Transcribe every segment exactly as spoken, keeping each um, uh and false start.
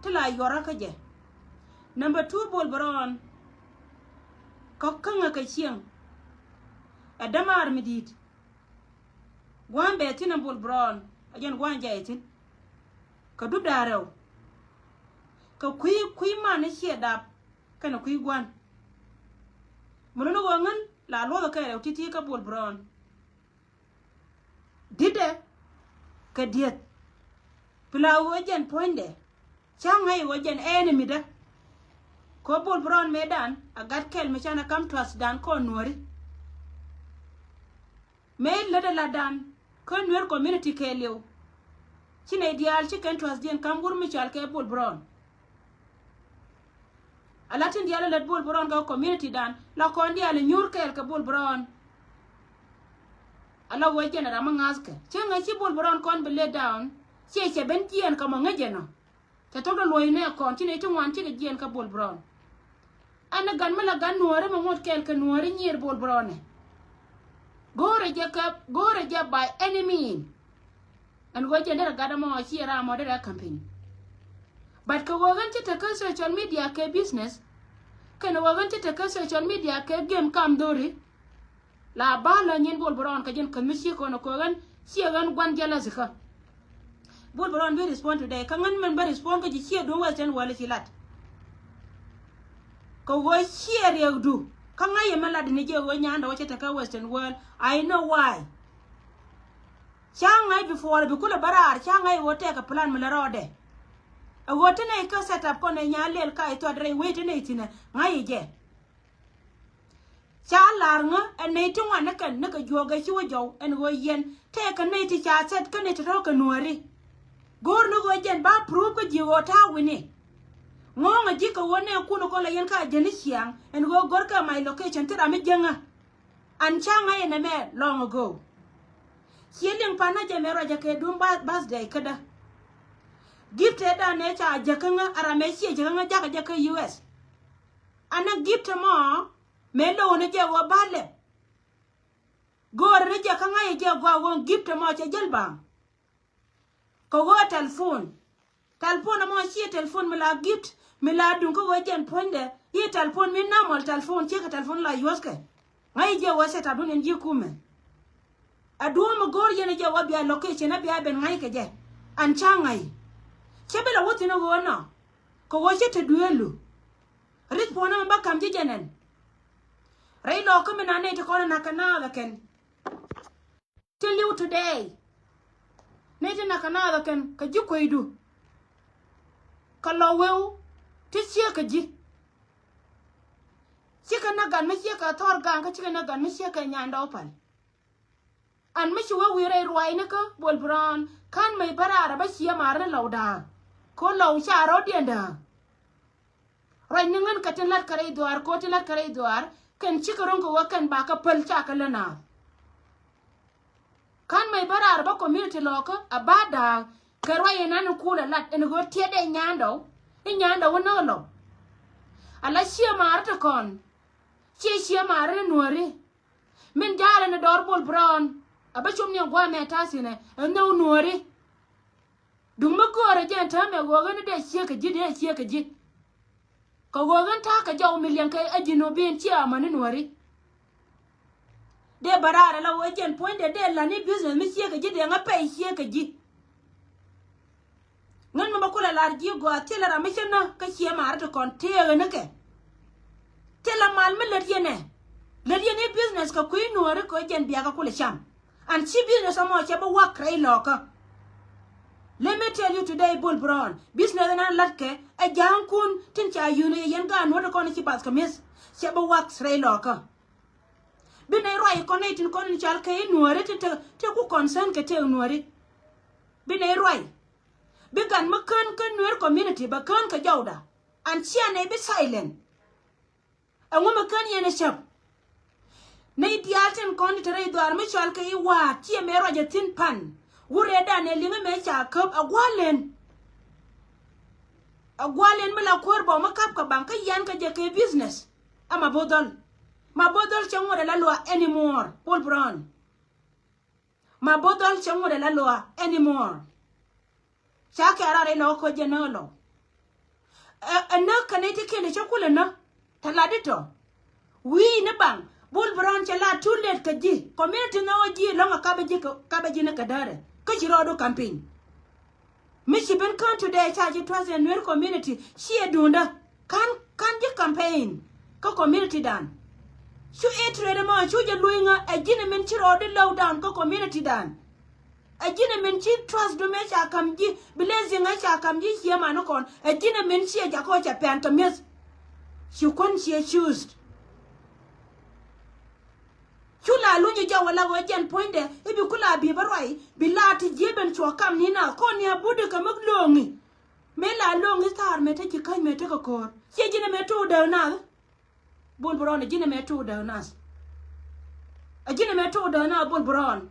ti la yuɔrä kä jɛ. Number two, Bol Brown, kä käŋä kɛ cieŋ. Ɛ dämaar mi di̱i̱t. Gua̱a̱n bɛ thi̱n ɛ Bol Brown, ɛ jɛn gua̱a̱n jɛ ɛ thi̱n. Kɛ dup da̱a̱ rɛw. Kɛ kui̱, kui̱ man ni ciɛ dap kɛnɛ kui̱ gua̱a̱n. Mi luni ɣöö ŋän la luɔthɛ kɛ rɛw ti̱ti̱ kä Bol Brown. Di̱tɛ kɛ dieth. Pila ɣöö jɛn puɔ̱nydɛ ca ŋäc ɣöö jɛn enemy dä. Kɛ ɣöö Bol Brown mëëdan a gat kɛl mi canɛ kam trust dan kɔn Nuääri. Mëë lätdɛ latdan kä Nuer community kɛɛliw. Ci nɛy diaal ci kɛn trust diɛn kam wur mi cɔal kɛ Bol Brown. A la tin diaal a lät Bol Brown kɛ community dan la kɔn diaal a nyuur kɛɛl kɛ Bol Brown. A la wee jɛn a ram a ŋa̱thkɛ cä ŋäc ci Bol Brown kɔn bi let down. Ciɛ cɛ ben jiɛɛn kɛ mɔ ŋäc jɛn ɔ. Cɛ thok dɔ luɔ̱c nɛ kɔn ci nɛy ti ŋuan cikɛ jiɛɛn kɛ Bol Brown. Ɛn ɛ gat mi la gat Nuääri mi ŋot kɛɛl kɛ Nuääri nyier Bol Brown ɛ. Go̱o̱rɛ jɛ kɛ, go̱o̱rɛ jɛ by any mean. Ɛn ɣöö jɛn derɛ gat ɛmɔ ci ram mɔ derɛ campaign. But kɛ ɣöö ɣän ci tekä social media kɛ business. Kɛn ɣöö ɣän ci tekä social media kɛ game kam dhori. La ba la nyin Bol Brown kɛ jɛn käth mi ci kɔn ɛ kɛ ɣän ci ɣän gua̱n jealousy kä. Bol Brown bi respond today kä ŋän mɛn bä respond kä ji̱ ciɛ duŋ Western world ci lat. Kɛ ɣöö ciɛ riɛkdu kä ŋa̱c yɛ mɛ lat ni jɛ ɣöö nyandɛ wä cɛ tekä Western world. I know why. Ca ŋa̱c before bi kulɛ bä raar ca ŋa̱c ɣöö tɛkɛ plan mi lɛ rɔɔdɛ. Ɛ ɣöö ti nɛy kä set up kɔn ɛ nya lɛl ka ɛ thuat rɛy wec ti nɛy thi̱nɛ ŋa̱c ɛ jɛ. Ca lar ŋä ɛ nɛy ti ŋuan ni kɛn ni kɛ juɔk ɛ ci wä jɔw ɛn ɣöö yɛn tɛkɛ nɛy ti ca set kä nɛy ti tɔ̱ kɛ Nuääri. Go̱o̱r ni ɣöö jɛn ba proof kä ji̱ ɣöö ta̱a̱ wi̱ni. Ŋɔ̱ɔ̱ŋ ɛ ji̱ kɛ ɣöö nɛɛkun kɔn la yɛn ka jɛn ni ciaŋ ɛn ɣöö go̱r kɛ my location ti ram mi jäŋä. An ca ŋa̱c ɛn ɛmɛ long ago. Ciɛ liŋ pan na jɛ mɛ ruacä kɛ duŋ ba-, birthday kädä. Gift ɛ dan ɛ ca jäkä ŋä a ram ɛ ciɛ jäkä ŋä jakä jɛ kä U S. An ɛ gift ɛmɔ mëë lo̱w ni jɛ ɣöö ba lɛp. Go̱o̱rɛ ni jɛ kä ŋa̱c ɛ jɛ gɔaa ɣöö gift ɛmɔ cɛ jäl ba̱a̱ŋ. Kɛ ɣöö telephone. Telephone ɛmɔ ciɛ telephone mi la gift mi la duŋ kä ɣöö jɛn puɔ̱nydɛ. I̱ telephone mi normal telephone ciɛ kɛ telephone la yuɔ̱thkɛ. Ŋa̱c jiɛ ɣöö set up duŋ ɛn ji̱ kumɛ. Ɛ duɔ̱ɔ̱m mi go̱o̱r yɛn jiɛ ɣöö bia location ɛ bia ben ŋa̱c kɛ jɛ. An ca ŋa̱c. Cɛ bi la wä thi̱n ɛ ɣöö nɔ. Kɛ ɣöö cä te dueelu. Ri̱th puɔ̱n ɛmɛ bä ka̱m ji̱ jɛn ɛn. Rɛy lɔɔkä mi na nɛy ti kɔn ɛ na̱k kɛ naath ɛ kɛn. Ti li̱w today. Ni ti nakä naath ɛ kɛn kɛ ji̱ kueydu. Kɛ lɔ weu ti ciek kɛ ji̱. Cikɛ nä gat mi ciek kɛ thɔr gaŋ kä cikɛ nä gat mi ciek kɛ nyandɔw pal. An mi ci wee wi̱i̱ rɛy ruacni kä Bol Brown ka̱n mec bä raar ɛ bä ciɛ ma̱a̱r ni lɔw da̱a̱. Ko lɔw ca rɔ̱diɛn da̱a̱. Ruacni ŋän kɛ tin la̱t kɛ rɛy dhuaar ko tin la̱t kɛ rɛy dhuaar kɛn cikɛ ro̱ŋ kɛ wä kɛn bakɛ päl ca kɛ lä naath. Ka̱n mec bä raar bä community lɔɔkä a ba da̱a̱k kɛ ruac in an in kuul a lat in ɣöö tiɛt dee nyandɔw. In nyandɔw in näk lɔw. Ala ciɛ maari ti kɔn. Ciɛ ciɛ maari ti Nuääri. Min jaal in dɔɔr Bol Brown a bä com ni a gua̱a̱ mɛ ta̱a̱ thi̱nɛ in nhök Nuääri. Duŋ mi göörä jɛn täämɛ ɣöö ɣän dee ciek kɛ ji̱ dee ciek kɛ ji̱. Kɛ ɣöö ɣän ta̱a̱ kɛ jɔw mi liɛŋ kɛ ɛ ji̱ nɔ ben ciɛ amäni Nuääri. Dee bä raar ala ɣöö jɛn puɔ̱nydɛ dee la̱t ni business mi ciek kɛ ji̱ dee ŋä pɛy ciek kɛ ji̱. Ŋän mi bä kulɛ lar ji̱ gɔaa thilɛ ram mi cä nä kä ciɛ maari ti kɔn tëëkɛ ni kɛ. Thilɛ mal mi lät yɛn ɛ. Lät yɛn i̱ business kɛ kui̱ Nuääri kɛ ɣöö jɛn biakä kulɛ cam. An ci business ɛmɔ cɛ bi wak rɛy lɔkä. Let me tell you today, Bol Brown, business ɛn an latkɛ ɛ ja̱a̱ŋkun tin ca yun ɛ yɛn gaat Nuääri kɔn ci bath kɛ mi̱eth cɛ bi wak rɛy lɔkä. Bi nɛy ruac kɔn nɛy tin kɔn in cal kɛ i̱ Nuääri tin te, te ku concern kɛ tëëk Nuääri. Bi nɛy ruac. Bi gat mi kän kä Nuer community bɛ kän kɛ jɔwda. An cia nɛy bi silent. Ɛŋu mi kän yɛn ɛ cäp? Nɛy diaal tin kɔn ti te rɛy dhuaar mi cɔal kɛ i̱ wa̱a̱ ciɛ mɛ ruac ɛ thi̱n pan. Wurɛ dan ɛ liŋ mɛ ca käp ɛ gua̱a̱len. Ɛ gua̱a̱len mi la kuäär bɔk mi kap kɛ baŋ kä yian kɛ jɛ kɛ business. Ɛ ma bo̱ dhɔl. Ma bo̱ dhɔl cɛ ŋuɔ̱t ɛ la luaak anymore. Bol Brown. Ma bo̱ dhɔl cɛ ŋuɔ̱t ɛ la luaak anymore. Ca kɛ rar ilɔ kä jɛ nä lɔ. Ɛ, ɛ näk kɛ nɛy ti kiɛn cä kulɛ näk. Tɛ lat di tɔ. Wi̱i̱ ni baŋ. Bol Bron cɛ lat too late kɛ ji̱. Community nhɔk ji̱ lɔ̱ŋ a kapɛ ji̱ kɛ, kapɛ ji̱ ni kɛ däärɛ. Kä ci rɔɔdu campaign. Mi ci ben kään today ca ji̱ trust in Nuer community. Ciɛ duundä. Ka̱n, ka̱n ji̱ campaign. Kä community dan. Cu ɛ trade mɔ cu jɛ luny ŋä ɛ ji̱n ɛ min ci rɔɔdu low down kä community dan. Ɛ ji̱n ɛ min ci trust du mëë ca ka̱m ji̱, blessing ɛ ca ka̱m ji̱ ciɛ man kɔn. Ɛ ji̱n ɛ min ciɛ jakɔ cɛ pɛn kɛ mi̱eth. Ci kuän ciɛ choose. Cu la luny jɛ wala wä jɛn puɔ̱nydɛ i̱ bi kula bi bä ruay bi la ti ji̱ ben cuɔ kam ni na kɔn ni a budi kɛ mi lo̱ŋi. Mëë la lo̱ŋi thaar mëë te ci käny mëë te kɛ ko̱r. Ciɛ ji̱n ɛ mëë tuudɛ nath. Bol Bron ɛ ji̱n ɛmɛ tuudɛ nath. Ɛ ji̱n ɛmɛ tuudɛ nath Bol Bron.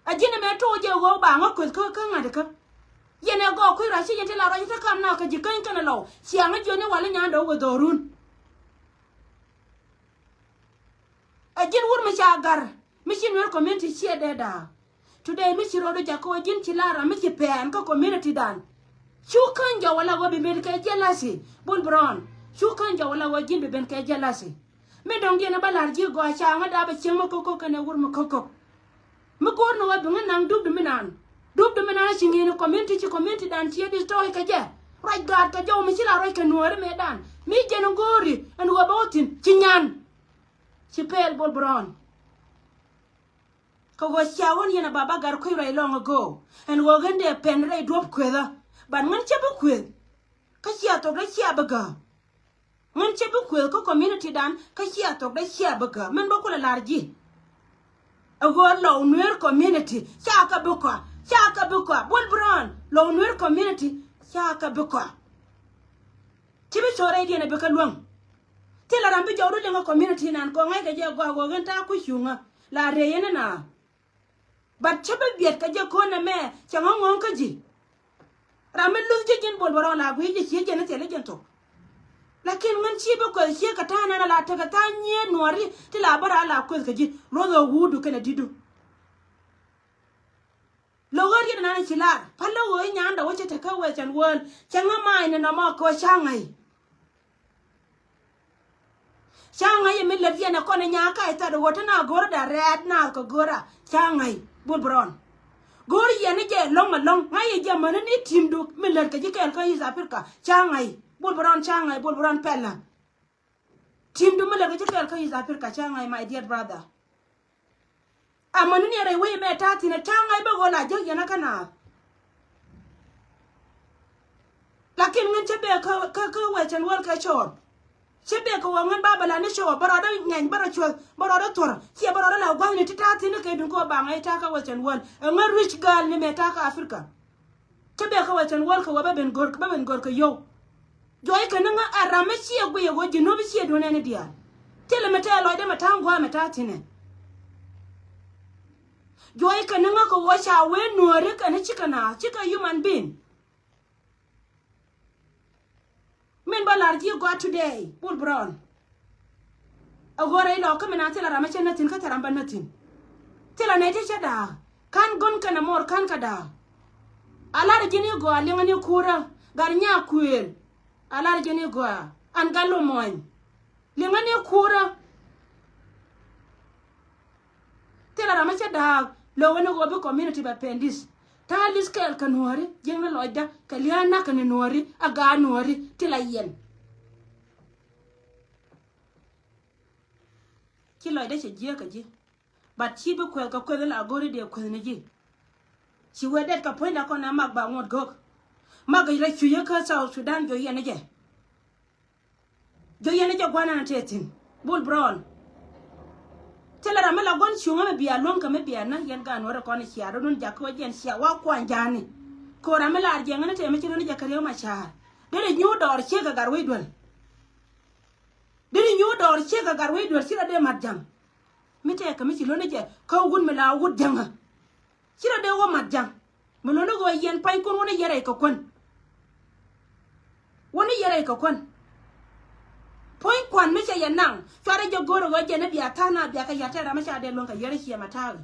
Ɛ ji̱n ɛmɛ tuudɛ jɛ ɣöö ba ŋä kueth kä kä ŋa̱t kä. Yɛn ɛ gɔɔk kui̱ ruac ci yɛn ti la ruac kä kam na kä ji̱ käny kɛn ɛ lɔw. Ciaŋ ɛ jiɔni wal i̱ nya̱a̱n dɔw weth dhɔrun. Ɛ ji̱n wur mi ca gar mi ci Nuer community ciɛ dee da̱a̱. Today mi ci rɔɔdu jakä wä ji̱n ci la ram mi ci pɛn kä community dan. Cu kän jɔwä la wä bi ben kɛ jealousy. Bol Bron. Cu kän jɔwä la wä ji̱n bi ben kɛ jealousy. Mi dɔ̱ŋ diɛn a bä la̱r ji̱ gɔaa ca ŋä dap a cieŋ mi ko̱k ko̱k kɛnɛ wur mi ko̱k ko̱k. Mi go̱o̱r ni wä bi ŋä naŋ dup di mi naan. Dup di mi naan a ci ŋi̱i̱n community ci community dan ci ɛ destroy kɛ jɛ. Ruac gaat kɛ jɔw mi ci la ruac kɛ nuɔ̱ɔ̱ri mëë dan. Mi jɛn go̱o̱ri ɛn wä bä wä thi̱n ci nyan. Ci pɛl Bol Bron. Kɛ ɣöö cia ɣän yɛn a baba gar kui̱ rɛy long ago. Ɛn ɣöö ɣän dee pɛn rɛy duɔ̱p kuethä. But ŋän cä bi kueth. Kä cia thok dee cia bi gääk. Ŋän cä bi kueth kä community dan kä cia thok dee cia bi gääk. Min bä kulɛ lar ji̱. Ɛ ɣöö Lɔw Nuer community ca kɛ bi kɔa. Ca kɛ bi kɔa. Bol Bron. Lɔw Nuer community ca kɛ bi kɔa. Ci bi cɔɔr rɛydiɛn ɛ bi kä luäŋ. Thilɛ ram bi jɔwdu liŋ ɛ community nan kɔŋ ŋa̱ckɛ jɛ gɔaa ɣöö ɣän ta̱a̱ kui̱ cuŋä la rɛy yɛn ɛ na. But cä bi biɛt kɛ jɛ ko̱n ɛmɛ cɛ ŋä ŋɔ̱ŋ kä ji̱. Ram mi luth ji̱ ji̱n Bol Bron la guiy ji̱ cië jɛn ɛ thil i̱ jɛn thok. Lakin ŋän ci bi kuɛth cië kɛ ta̱a̱ nan ala tekɛ tha̱a̱ŋ nyiee nuɔ̱ɔ̱ri ti la bä raa la kueth kɛ ji̱ luɔth ɛ wuudu kɛnɛ di̱tdu. Lo̱k ɣä riet ɛnan ci lar pälä ɣöö i̱ nyandɛ wä cä tekä Western world cä ŋä ma̱a̱c ni nɔmɔ kɛ ɣöö ca ŋa̱c. Ca ŋa̱c mi lät yɛn ɛ kɔn ɛ nyakä ɛ that ɣöö te na go̱rä da rɛɛt naath kɛ go̱rä ca ŋa̱c Bol Bron. Go̱r yɛn ni jɛ lɔ̱ŋ ɛlɔ̱ŋ ŋa̱c yɛ jɛ mäni ni ti̱mdu mi lät kɛ ji̱ kɛɛl kä East Africa ca ŋa̱c Bol Bron ca ŋa̱c Bol Bron pɛlä. Team du mi lɛk ji̱ kɛɛl kä East Africa cä ŋa̱c my dear brother. Amäni ni rɛy wec mɛ ta̱a̱ thi̱n ɛ cä ŋa̱c bä ɣöö la jäk yɛn ɛ kä naath. Lakin ŋän cä bek kä, kä, kä Western world kɛ cɔɔr. Cä bek kɛ ɣöö ŋän ba bɛ la ni cɔɔr bä rɔɔdä ŋɛny bä rɔ cuɔth bä rɔɔdä thuɔ̱r ciɛ bä rɔɔdä la gua̱thni ti ta̱a̱ thi̱n kä duŋ kɛ ɣöö ba ŋa̱c ta̱a̱ kä Western world. Ɛ ŋän rich girl ni mɛ ta̱a̱ kä Africa. Cä bek kä Western world kɛ ɣöö bä ben gör, bä ben gör kɛ yio̱w. Juɔc kɛ ni ŋä ɛ ram mi ciɛ guiyɛ ɣöö ji̱ no̱o̱p ciɛ duɔ̱n ɛn i̱ diaal. Thilɛ mi tɛɛ lɔcdä mɛ ta̱a̱ ŋua̱a̱ mɛ ta̱a̱ thi̱nɛ. Juɔc kɛ ni ŋä kɛ ɣöö ca wee nuääri kɛn cikɛ naath cikɛ human being. Min bä lar ji̱ gɔaa today Bol Bron. Ɛ ɣöö rɛy lɔɔkä min a thilɛ ram ɛ cä näthi̱n kä thil ram bä näthi̱n. Thilɛ nɛy ti cä da̱a̱k ka̱n gön kɛnɛ mɔɔr ka̱n kä da̱a̱k. A lar ji̱n i̱ gɔaa liŋä ni kuurä gat nyaa kuëël. A lar ji̱n i̱ gɔaa an gat lo muɔ̱ny. Liŋä ni kuurä. Thilɛ ram mi cä da̱a̱k lo̱wä ni ɣöö bi community bɛ pɛn di̱th. Ta̱a̱ li̱th kɛɛl kɛ nuääri jiäkni lɔcdä kɛ lia̱a̱ na̱k kɛ ni nuääri a gaat nuääri ti la yɛn. Ci lɔcdä cɛ jiääk kɛ ji̱. But ci bi kuɛth kɛ kueth la go̱ri dee kueth ni ji̱. Ci wee det kɛ puɔ̱nydɛ kɔn a mak ba ŋuɔ̱t go̱k. Mak rɛy cucä kä South Sudan jɔ yɛn ni jɛ. Jɔ yɛn jɛ gua̱n ɛn tëë thi̱n Bol Bron. Thilɛ ram mi la gua̱n cuŋä mi bia luäŋ kɛ mi bia nä yɛn gaat nuɔ̱ɔ̱rɛ kɔn cia rɔ̱dun jakä wä jiɛn cia wa kuany ja̱a̱ni. Ko̱o̱ra mi lar jiɛŋä ni tëë mi ci rɔ̱ni jɛ kɛ riäw ma ca̱a̱r deri nyuur dɔɔr ciek kɛ gat wec duel. Deri nyuur dɔɔr ciek kɛ gat wec duel ci rɔ dee mat ja̱ŋ. Mi tëë kɛ mi ci lo̱ni jɛ kä wut mi la wut ja̱ŋä. Ci rɔ dee wä mat ja̱ŋ. Mi lo̱ni ɣöö yɛn pa̱nykun wäni yɛ rɛy kɛ kuän. Wäni yɛ rɛy kɛ kuän. Puɔ̱ny kuan mi cɛ yɛ naŋ cuarɛ jɛ go̱o̱rɛ ɣöö jɛn ni bia tha̱a̱ŋ na bia kɛ ya̱r tɛɛr ram mi ca dee luäŋ kɛ yɛr ciɛ ma ta̱a̱ ɣä.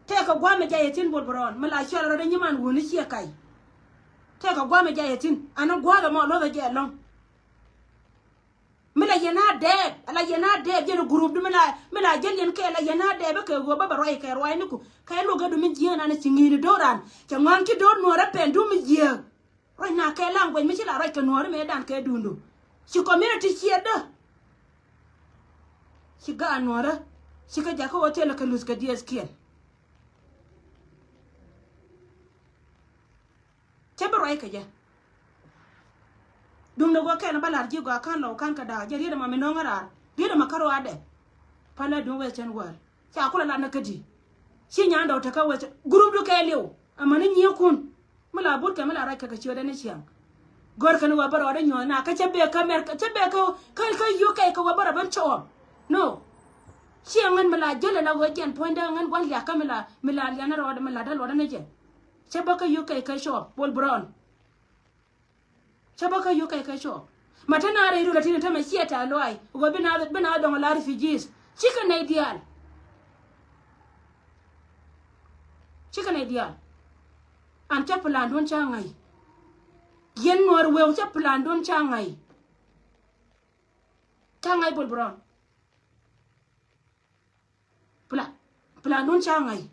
Tɛɛkɛ gua̱a̱m mi jay ɛ thi̱n Bol Bron mi la cuarɛ rɔ dee nyiman wuni ciɛ kac. Tëëkɛ gua̱a̱mɛ jayɛ thi̱n, an gua̱a̱mɛ mɔ luɔ̱thɛ jɛ ɛlɔ̱ŋ. Mi la yɛn a dɛɛp, la yɛn a dɛɛp, yɛn group di mi la, mi la jäl yɛn kɛ, la yɛn a dɛɛp kɛ ɣöö bä bɛ ruac kɛ ruacniku. Kɛ luɔ̱k ɛ du mi jiääk nan ci ŋi̱i̱ni do̱ran. Cɛ ŋɔ̱a̱ŋ ci do̱r nuɔ̱ɔ̱rä pɛn du mi jiääk. Ruac na kɛ language mi ci la ruac kɛ nuɔ̱ɔ̱rä mɛ dan kɛ duundu. Ci community ciɛ dä. Ci gaat nuɔ̱ɔ̱rä. Ci kɛ jakä hotel kɛ luth kɛ dieth kiɛn. Cä bi ruac kɛ jɛ. Duŋdɛ guɔ kɛn ba lar ji̱ gɔaa ka̱n lɔw ka̱n kä da̱a̱ jɛ riet ɛmɔ mi no̱o̱ŋ ɛ raar. Riet ɛmɔ kä ruaadɛ. Pälɛ duŋ wec cɛn wäär. Ca kulɛ lat ni kädi. Ci nyan dɔw tekä wec cɛn group du kɛɛliw. Amäni nyiëëkun. Mi la but kɛ mi la ruac kɛ kɛ ciötdɛ ni ciaŋ. Gör kɛn wä bä rɔɔdɛ nyuɔ̱th na kä cä bek kä Mɛrka, cä bek kä, kä, kä U K kɛ wä bä rɔ ben cɔɔm. No. Ciɛ ŋän mi la jälɛ la ɣöö jɛn puɔ̱nydä ŋän gua̱n liakä mi la, mi la lianä rɔɔdɛ mi la dä luɔtdä ni jɛ. Cä bä kä U K kɛ cɔɔp, Bol Brown. Cä bä kä U K kɛ cɔɔp. Ma te na rɛy rul a tin tämɛ ciɛ tɛ̈th lɔaac. Ɣöö bi na, bi na dɔŋ la refugees. Cikɛ nɛy diaal. Cikɛ nɛy diaal. An cä plan duɔ̱n ca ŋa̱c. Yɛn Nuäär wëë cä plan duɔ̱n ca ŋa̱c. Ca ŋa̱c Bol Brown. Pla-, plan dun ca ŋa̱c.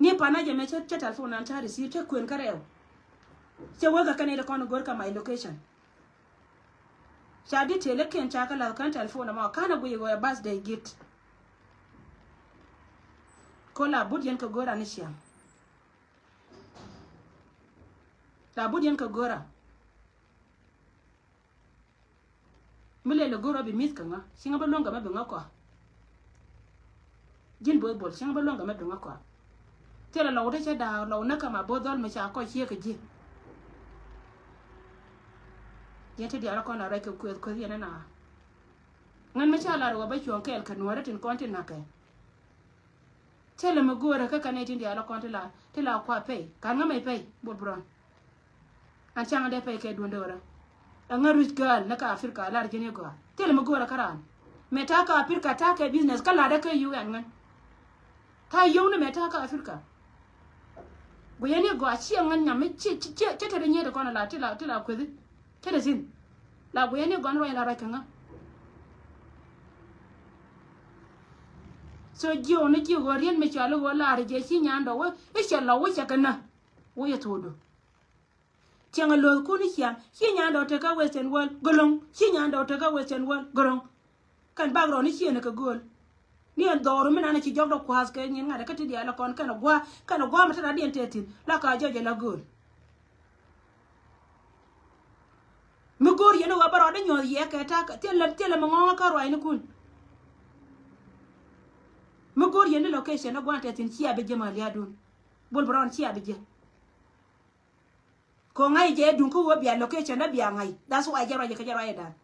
Ni panä jɛ mɛ cä, cä telephone nan ca receive cä kuen kä rɛw. Cä wä kɛ kɛn i̱ kɔn go̱r kä my location. Ca detail i̱ kiɛn ca kä lath kän telephone mɔ ka̱n a guiy ɣöö ɛ birthday gift. Ko la but yɛn kɛ go̱r ani ciaŋ. La but yɛn kɛ go̱r a. Mi lɛl ɛ go̱r ɔ bi mi̱th kɛ ŋa, ci ŋa bä luäŋ kɛ mɛ bi ŋa kɔa. Ji̱n bo̱o̱th Bol, ci ŋa bä luäŋ kɛ mɛ bi ŋa kɔa. Thilɛ lɔw te cɛ da̱a̱ lɔw näk kɛ ma bo̱o̱th dhɔl mi ca kɔc ciek kɛ ji̱. Yɛn ti diaal kɔn la rɛc kɛ kuëth kuëth yɛn ɛn a. Ŋän mi ca lar wä bä cuɔ̱ɔ̱ŋ kɛɛl kɛ nuɔ̱ɔ̱rä tin kɔn ti na̱kɛ. Thilɛ mi go̱o̱rä kä kɛn nɛy tin diaal kɔn ti la, ti la kua pɛy. Ka̱n ŋä mɛy pɛy, Bol Brown. An caŋ dee pɛy kɛ duundä wärä. Ɛŋä rich girl ni kä Africa lar ji̱n i̱ gɔaa. Thilɛ mi go̱o̱rä kä raan. Mɛ ta̱a̱ kä Africa ta̱a̱ kɛ business kä latdä kä U N ŋän. Ta̱a̱ yio̱w ni mɛ ta̱a̱ kä Africa. Guiyɛ ni gɔaa ciɛ ŋän nyam mi ciɛ, ciɛ, ciɛ, ciɛ te di nyiet kɔn la ti la, ti la kuethi. Te di thin. La guiyɛ ni gɔn ruac la ruac kɛ ŋä. So jiö ni jiö ɣöö riet mi cɔal i̱ ɣöö la̱r jɛ ci nyandɔ wä i̱ cɛ lɔ wä cɛ kɛ nä. Wä yɛ thokdu. Cieŋ a lo̱thkun i̱ ciaŋ ci nyandɔ tekä Western world gölöŋ ci nyandɔ tekä Western world gölöŋ. Kɛn bak rɔɔni ciënɛ kɛ gööl. Ni ɛn dhɔru mi nanɛ ci jɔkdɔ kua̱a̱th kɛ nyin ŋa̱t ɛ kä ti diaal ɛ kɔn kɛn ɛ gua̱a̱ kɛn ɛ gua̱a̱ mi te rat diɛn tɛth thi̱n la ka jɔc ɛ la gööl. Mi go̱o̱r yɛn ɛ ɣöö bä rɔɔdä nyuɔ̱th yɛ kɛ ta̱a̱ kɛ thilɛ thilɛ mi ŋɔ̱ɔ̱ŋä kä ruacnikun. Mi go̱o̱r yɛn ni location ɛ gua̱a̱n tɛth thi̱n cia bi jiɛ ma lia̱a̱dun. Bol Brown cia bi jiɛ. Kɛ ɣöö ŋa̱c jɛ duŋ kä ɣöö bia location dä bia ŋa̱c. That's why jɛ ruac jɛ kä jɛ ruac jɛ dan.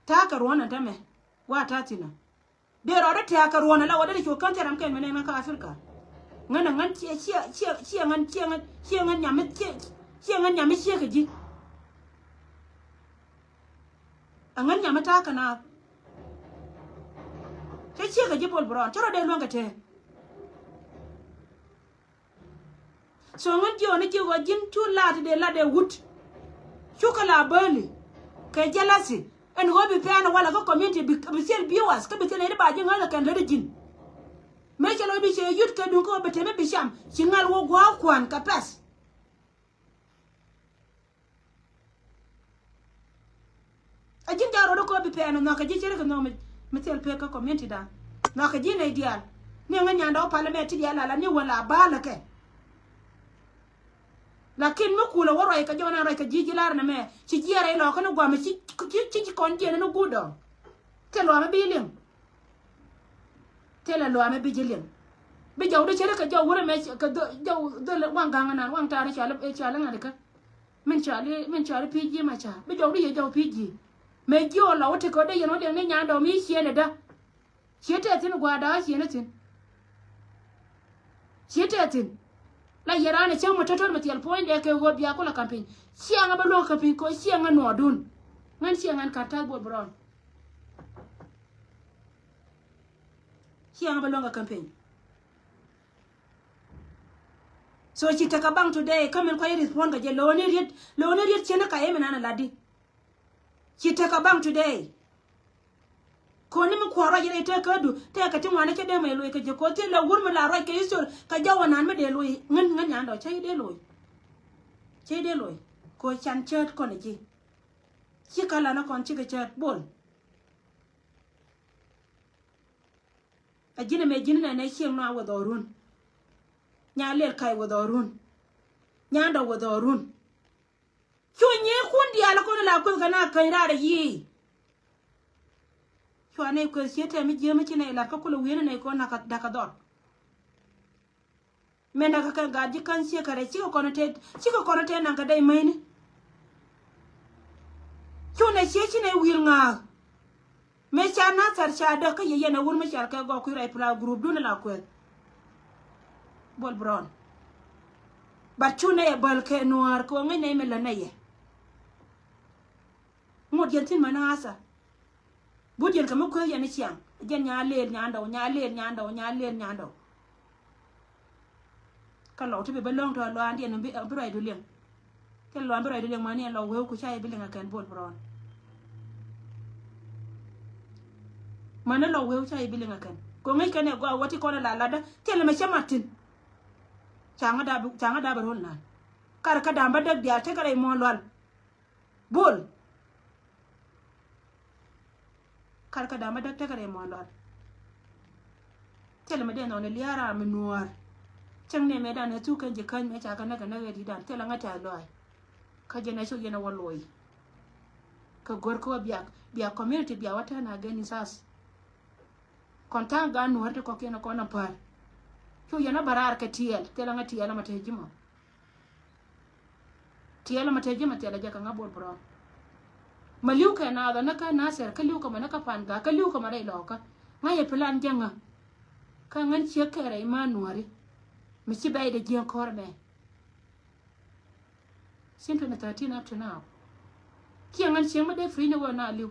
Ta̱a̱ kɛ ruɔ̱n ɛn tämɛ wa ta̱a̱ thi̱n ɔ. Dee rɔɔdä tɛ̈ɛ̈ kɛ ruɔ̱n ala wä dee ni cu kän thil ram kɛn mi nɛn ŋä kä Africa. Ŋän ɛ ŋän ciɛ ciɛ ciɛ ciɛ ŋän ciɛ ŋän ciɛ ŋän nyam mi ciɛ ciɛ ŋän nyam mi ciɛ kɛ ji̱. Ɛ ŋän nyam mi ta̱a̱ kɛ naath. Cä ciɛ kɛ ji̱ Bol Brown cä rɔ dee luäŋ kɛ tɛɛ. So ŋän jiɔni ji̱ ɣɔɔ ji̱n cu lat dee lat dee wut. Cu kɛ la bäli kɛ jealousy. Ɛn ɣöö bi pɛn walɛ kä community bi, bi thil viewers kä bi thil nɛy ti ba ji̱ ŋäth kɛn lätdä ji̱n. Mëë cɛ lɔ bi cɛ yut kɛ duŋ kä ɣöö bi temi bi cam ci ŋa̱l wä gua̱a̱k kua̱n kɛ pɛth. A ji̱n ja̱ rɔɔdä kɔ bi pɛn nhɔakɛ ji̱ cɛ rikɛ nhɔk mi, mi thil pek kä community dan. Nhɔakɛ ji̱ nɛy diaal ni ŋä nyandɛ wä parliament ti diaal ala ni wä la ba̱a̱lä kɛ. Lakin mi kulɛ wä ruac kɛ jɔw na ruac kɛ ji̱ ji̱ lar nɛ mɛ ci jiɛɛrɛ ilɔ kä ni gua̱a̱mɛ ci, ci, ci, ci kɔn jiɛɛn ni guut dɔ̱ŋ. Thil lua̱a̱mɛ bi liŋ. Thilɛ lua̱a̱mɛ bi ji̱ liŋ. Bi jɔw di cɛ rikɛ jɔw wurɛ mɛ kɛ jɔw dhol waŋ ga̱ŋ nan waŋ ta̱a̱ ni cuali, cuali ŋa̱t ikä. Min cuali, min cuali pi̱i̱ ji̱ ma ca bi jɔw di yɛ jɔw pi̱i̱ ji̱. Mëë ji̱ ɔ lɔ wä ti kɛ wä dee yɛn wä dee ni nyandɛ wä mi ciënɛ dä. Cië tɛth thi̱n gua̱a̱r da̱a̱ ciënɛ thi̱n. Cië tɛth thi̱n. La yɛ raan ɛ cäŋ mi tötöt mi thiɛl puɔ̱nydɛ kɛ ɣöö bia kulɛ campaign. Ciɛ ŋä bä luäŋ campaign kɛ ɣöö ciɛ ŋä nuɔɔdun. Ŋän ciɛ ŋän ka̱r ta̱th Bol Brown. Ciɛ ŋä bä luäŋ kɛ campaign. So ci tekɛ baŋ today, kä min kuac respond kɛ jɛ, lo̱o̱ni riet, lo̱o̱ni riet cieni ka yɛ mi nan a latdi. Ci tekɛ baŋ today. Koni mi kuɔrɔ jɛ rɛy tekɛ du, tekɛ ti ŋuani cɛ dee mɛ loc kɛ jɛ, ko thil la wur mi la ruac kɛ history kɛ jɔwä nan mi dee loc, ŋän, ŋän nyandɔ cɛ dee loc. Cɛ dee loc. Ko can cäät kɔn ji̱. Ci ka lanä kɔn cikɛ cäät bol. A ji̱n ɛmɛ ji̱n nɛnɛ cieŋ nɔ a wä dhɔrun. Nya lel kac wä dhɔrun. Nyandɔ wä dhɔrun. Cu nyieekun diaal kɔn la kueth kɛ na käny raar yiëë. Cua nɛy kueth cie tɛm mi jiääm mi ci nɛy lat kä kulɛ wi̱i̱n nɛy kɔn dakä dhɔr. Mɛn dakä kɛ gaat ji̱ ka̱n ciek kɛ rɛc cikɛ kɔn tɛ, cikɛ kɔn tɛ naŋ kɛ dɛy mäcni. Cu nɛ cie ci nɛy wi̱i̱l ŋa̱a̱k. Mëë ca Nathɛr ca däk kä yɛ yɛn ɛ wur mi cal kɛ gɔɔk kui̱ rɛy pla group dun la kueth. Bol Brown. But cu nɛ yɛ bäl kɛ nuäär kɛ ɣöö ŋäc nɛ yɛ mi lät nɛ yɛ. Ŋot yɛn thi̱n mäni ɣa̱thä. But yɛn kɛ mi kueth yɛn i̱ ciaŋ. Jɛn nya leel nyandɔw, nya leel nyandɔw, nya leel nyandɔw. Kä lɔw ti bi bä lo̱ŋ tɔ luaandiɛn bi, bi ruacdu liɛŋ. Thilɛ luaan bi ruacdu liɛŋ mäni ɛn lɔw weu ku ca yɛ bi liŋ a kɛn Bol Brown. Mäni lɔw weu ca yɛ bi liŋ a kɛn. Kɛ ŋäc kɛn ɛ gɔaa wä ti kɔn ɛ la latdä thilɛ mɛ cä mat thi̱n. Ca ŋä da̱a̱ bi, ca ŋä da̱a̱ bi ro̱l naan. Kar kä da̱a̱ bä däk diaal tekɛ rɛy muɔ̱ɔ̱n lual. Bol. Kar kä da̱a̱ bä däk tekɛ rɛy muɔ̱ɔ̱n lual. Thilɛ mɛ dee nɔɔni lia̱a̱ ram mi nuäär. Cäŋ nɛmɛ dan ɛ thuk kɛn ji̱ käny mɛ ca kɛ näk kɛ näk ɛ di̱t dan thilɛ ŋa̱c tɛ̈th lɔaac. Kä jɛn ɛ cuk yɛn ɛ wä loc. Kä go̱r kä wä biak, biak community biak wä turn against us. Kɔn tha̱a̱ŋ gaat nuäär ti kɔ̱kiɛn ɛ kɔn ɛ päär. Cuk yɛn ɛ bä raar kɛ tiɛɛl thilɛ ŋa̱c tiɛɛl ɛmɛ te ji̱ mɔ. Tiɛɛl ɛmɛ te ji̱ mɛ thilɛ jɛ kɛ ŋa̱ Bol Brown. Mɛ li̱w kɛ naath ɔ ni kä Nathɛr kä li̱w kɛ mɛ ni kä Pangak kä li̱w kɛ mɛ rɛy lɔɔkä. Ŋa̱ yɛ plan jɛ ŋä. Kä ŋän ciek kɛ rɛy ma nuääri. Mi ci bɛy dee jiäŋ kɔr mɛ. Since twenty thirteen up to now. Kiɛ ŋän cieŋ mi dee free ni wä na li̱w.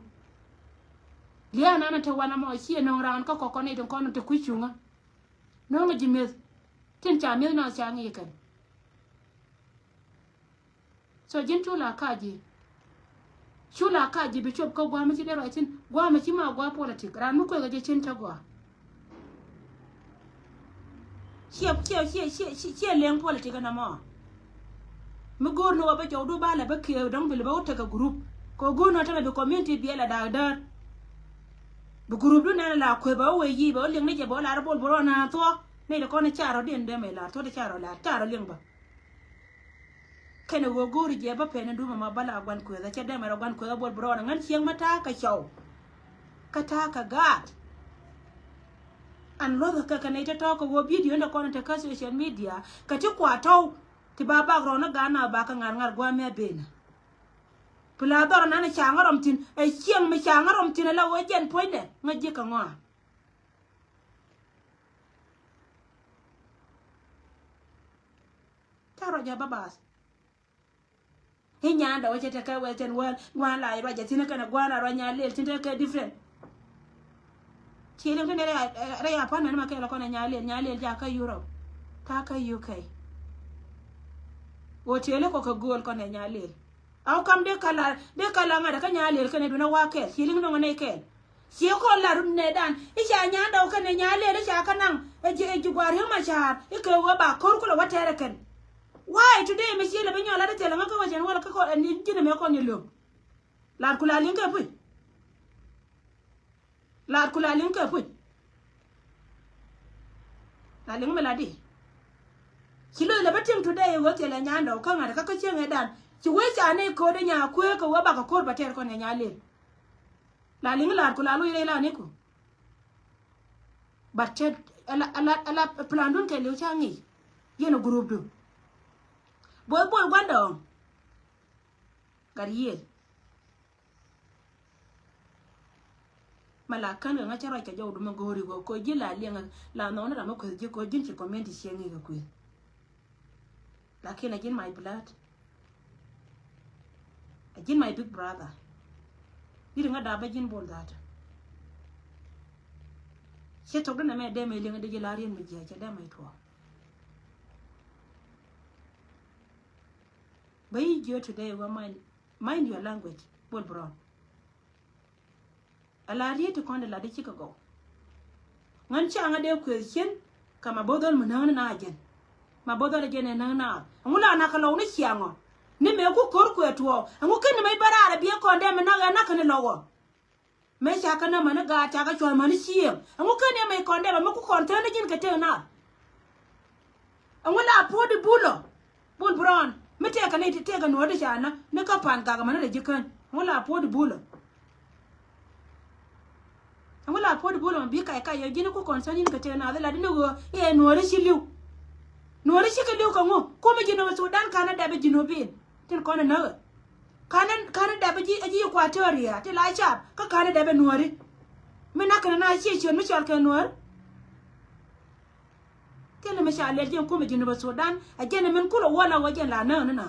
Lia̱a̱ nan te wanɛ mɔ ciɛ nöŋ raan kä kɔkɔ ni tin kɔn te kui̱ cuŋä. Nöŋ ji̱ mi̱eth. Tin ca mi̱eth na ca ŋi̱i̱ kɛn. So ji̱n cu la kac ji̱. Cu la kac ji̱ bi cop kä gua̱a̱m mi ci dee ruac thi̱n. Gua̱a̱m mi ci ma gua̱a̱ politik. Raan mi kuekɛ jɛ cin te gua̱a̱. Ciɛ, ciɛ, ciɛ, ciɛ, ciɛ, ciɛ leŋ politik ɛn ɛmɔ. Mi go̱o̱r ni wä bä jɔwdu ba lɛ bä kiɛ dɔ̱ŋ bi lɛ bä wä tekɛ group. Kɛ go̱o̱r ni wä tämɛ bi community biɛl ɛ daak däär. Bi group du nɛn la kueth bɛ wä wee yic bɛ wä liŋ ni jɛ bɛ wä lar Bol Brown na thuɔ̱k. Ni di kɔn i̱ carɔ diɛn dee mɛ lar thuɔ̱k di carɔ lar carɔ liŋ bä. Kɛnɛ ɣöö go̱o̱ri jɛ bä pɛn in duumɛ ma bä la gua̱n kueethä cɛ dee mɛ rɔ gua̱n kueethä Bol Brown ŋän cieŋ mä ta̱a̱ kɛ cɔw. Kä ta̱a̱ kɛ gaat. An luɔ̱thä kɛ kɛ nɛy tɔ̱tɔ̱ kɛ ɣöö bidio in dee kɔn in te kä social media kɛ ti kua tɔ̱w ti ba bak rɔɔn in gaat na ba kɛ ŋa̱r ŋa̱r gua̱a̱mɛ benä. Pi la dhɔr nan ca ŋä rɔm thi̱n ɛ cieŋ mi ca ŋä rɔm thi̱n ɛ la ɣöö jɛn puɔ̱nydɛ ŋä ji̱ kɛ ŋɔaa. Ca ruac a bä baath. I̱ nyaandɛ wä cɛ tekɛ wee tɛn wäl gua̱a̱n la ruac a thi̱n kɛnɛ gua̱a̱n la ruac Nyalel thi̱n tekɛ different. Ci liŋ ti ni rɛy a, rɛy a pan mɛn ma kɛɛl kɔn ɛ Nyalel, Nyalel jakä Europe. Takä U K. Hotel kɔ kɛ go̱o̱l kɔn ɛ Nyalel. Au kam dee kala, dee kala ŋa̱t kä Nyalel kɛnɛ duundɛ wa kɛɛl. Ci liŋ nɔŋ nɛy kɛɛl. Ci kɔn la run nɛ dan i̱ ca nyaandɛ wä kɛnɛ Nyalel i̱ ca kä naŋ. Ɛ ji̱, ɛ ji̱ gua̱a̱r Riek Machar i̱ kɛ wä ba ko̱r kulɛ wä tɛɛrɛ kɛn. Why today mi ci lɛ bi nyɔl lat i̱ thilɛ ŋä kä wä cɛn wä lɛ kä kɔn ɛ ni ji̱n ɛmɛ kɔn yɛ lo̱k. Lat ku la liŋ kɛ puc. Lat ku la liŋ kɛ puc. La liŋ mi la di. Ci lo̱c lɛ bä tiɛŋ today ɣöö thilɛ nyaandɛ wä kä ŋa̱t kä kä cieŋ ɛ dan ci wee ca nɛy ko̱o̱dɛ nya kueek kɛ wä bakɛ ko̱r bɛ tɛɛr kɔn ɛ Nyalel. La liŋ lat ku la lo̱c rɛy la niku. But cɛ ala, ala, ala plan dun kɛ liw ca ŋi̱i̱c. Yɛn a group du. Both Bol gua̱ndɔɔŋ. Gat yiëë. Ma la kän kɛ ŋa̱c cä ruac kɛ jɔw du ma go̱o̱ri kɔ kɔ ji̱ la liɛŋ la nhɔk ni ram mi kueth ji̱ kɔ ji̱n ci community cieŋ i̱ kɛ kueth. Lakin a ji̱n my blood. A ji̱n my big brother. Yiri ŋa dap a ji̱n Bol that. Cɛ thok di nɛ mɛ dee mɛ liŋ di ji̱ la rien mi jiɛ cɛ dee mɛ tuɔ. Bä yi jiö today wä mind, mind your language. Bol Brown. Ala riet ti kɔn di lat di cikɛ gɔw. Ŋän ca ŋä dee kueth cien kɛ ma bo̱th dhɔl mi näk ni na jɛn. Ma bo̱th dhɔl jɛn ɛ näk na. Ɛŋu la nak kɛ lɔw ni ciaŋɔ. Ni mëë ku ko̱r kuɛ tuɔɔk. Ɛŋu ken ni mec bä raar ɛ biɛ kɔn dee mi nak ɛ nak kɛ ni lɔwɔ. Mëë ca kä nä mäni gaat ca kä cuɔ̱l mäni cieŋ. Ɛŋu ken ni mec kɔn dee bä mi ku kɔn thäni ji̱n kɛ tëk na. Ɛŋu la puɔ̱t di bulɔ. Bol Brown. Mi tëëkɛ ni ti tëëkɛ nuɔ̱ɔ̱ri ca nä ni kä pan gak mäni rɛ ji̱ kän. Ɛŋu la puɔ̱t di bulɔ. Ɛŋu la puɔ̱t di bulɔ mɛ bi kac kac yɔ ji̱n ku kɔn sɔn in kɛ tëë naath ila di ni ɣöö iɛ nuɔ̱ɔ̱ri ci li̱w. Nuɔ̱ɔ̱ri ci kɛ li̱w kɛ ŋu kumɛ ji̱ nɔmɛ Sudan ka̱n ɛ dɛpɛ ji̱ nɔmɛ bin. Tin kɔn ɛ näk ɛ. Ka̱n ɛ, ka̱n ɛ dɛpɛ ji̱, ji̱ Equatoria ti la cap kä ka̱n ɛ dɛpɛ nuɔ̱ɔ̱ri. Mi nak kɛn na ciɛ ciöt mi cɔal kɛ nuɔ̱ɔ̱ri. Thilɛ mi ca lɛl jiɛn kumɛ ji̱ nɔmɛ Sudan ɛ jɛn ɛ min kulɛ wä la wä jɛn la näk ni na.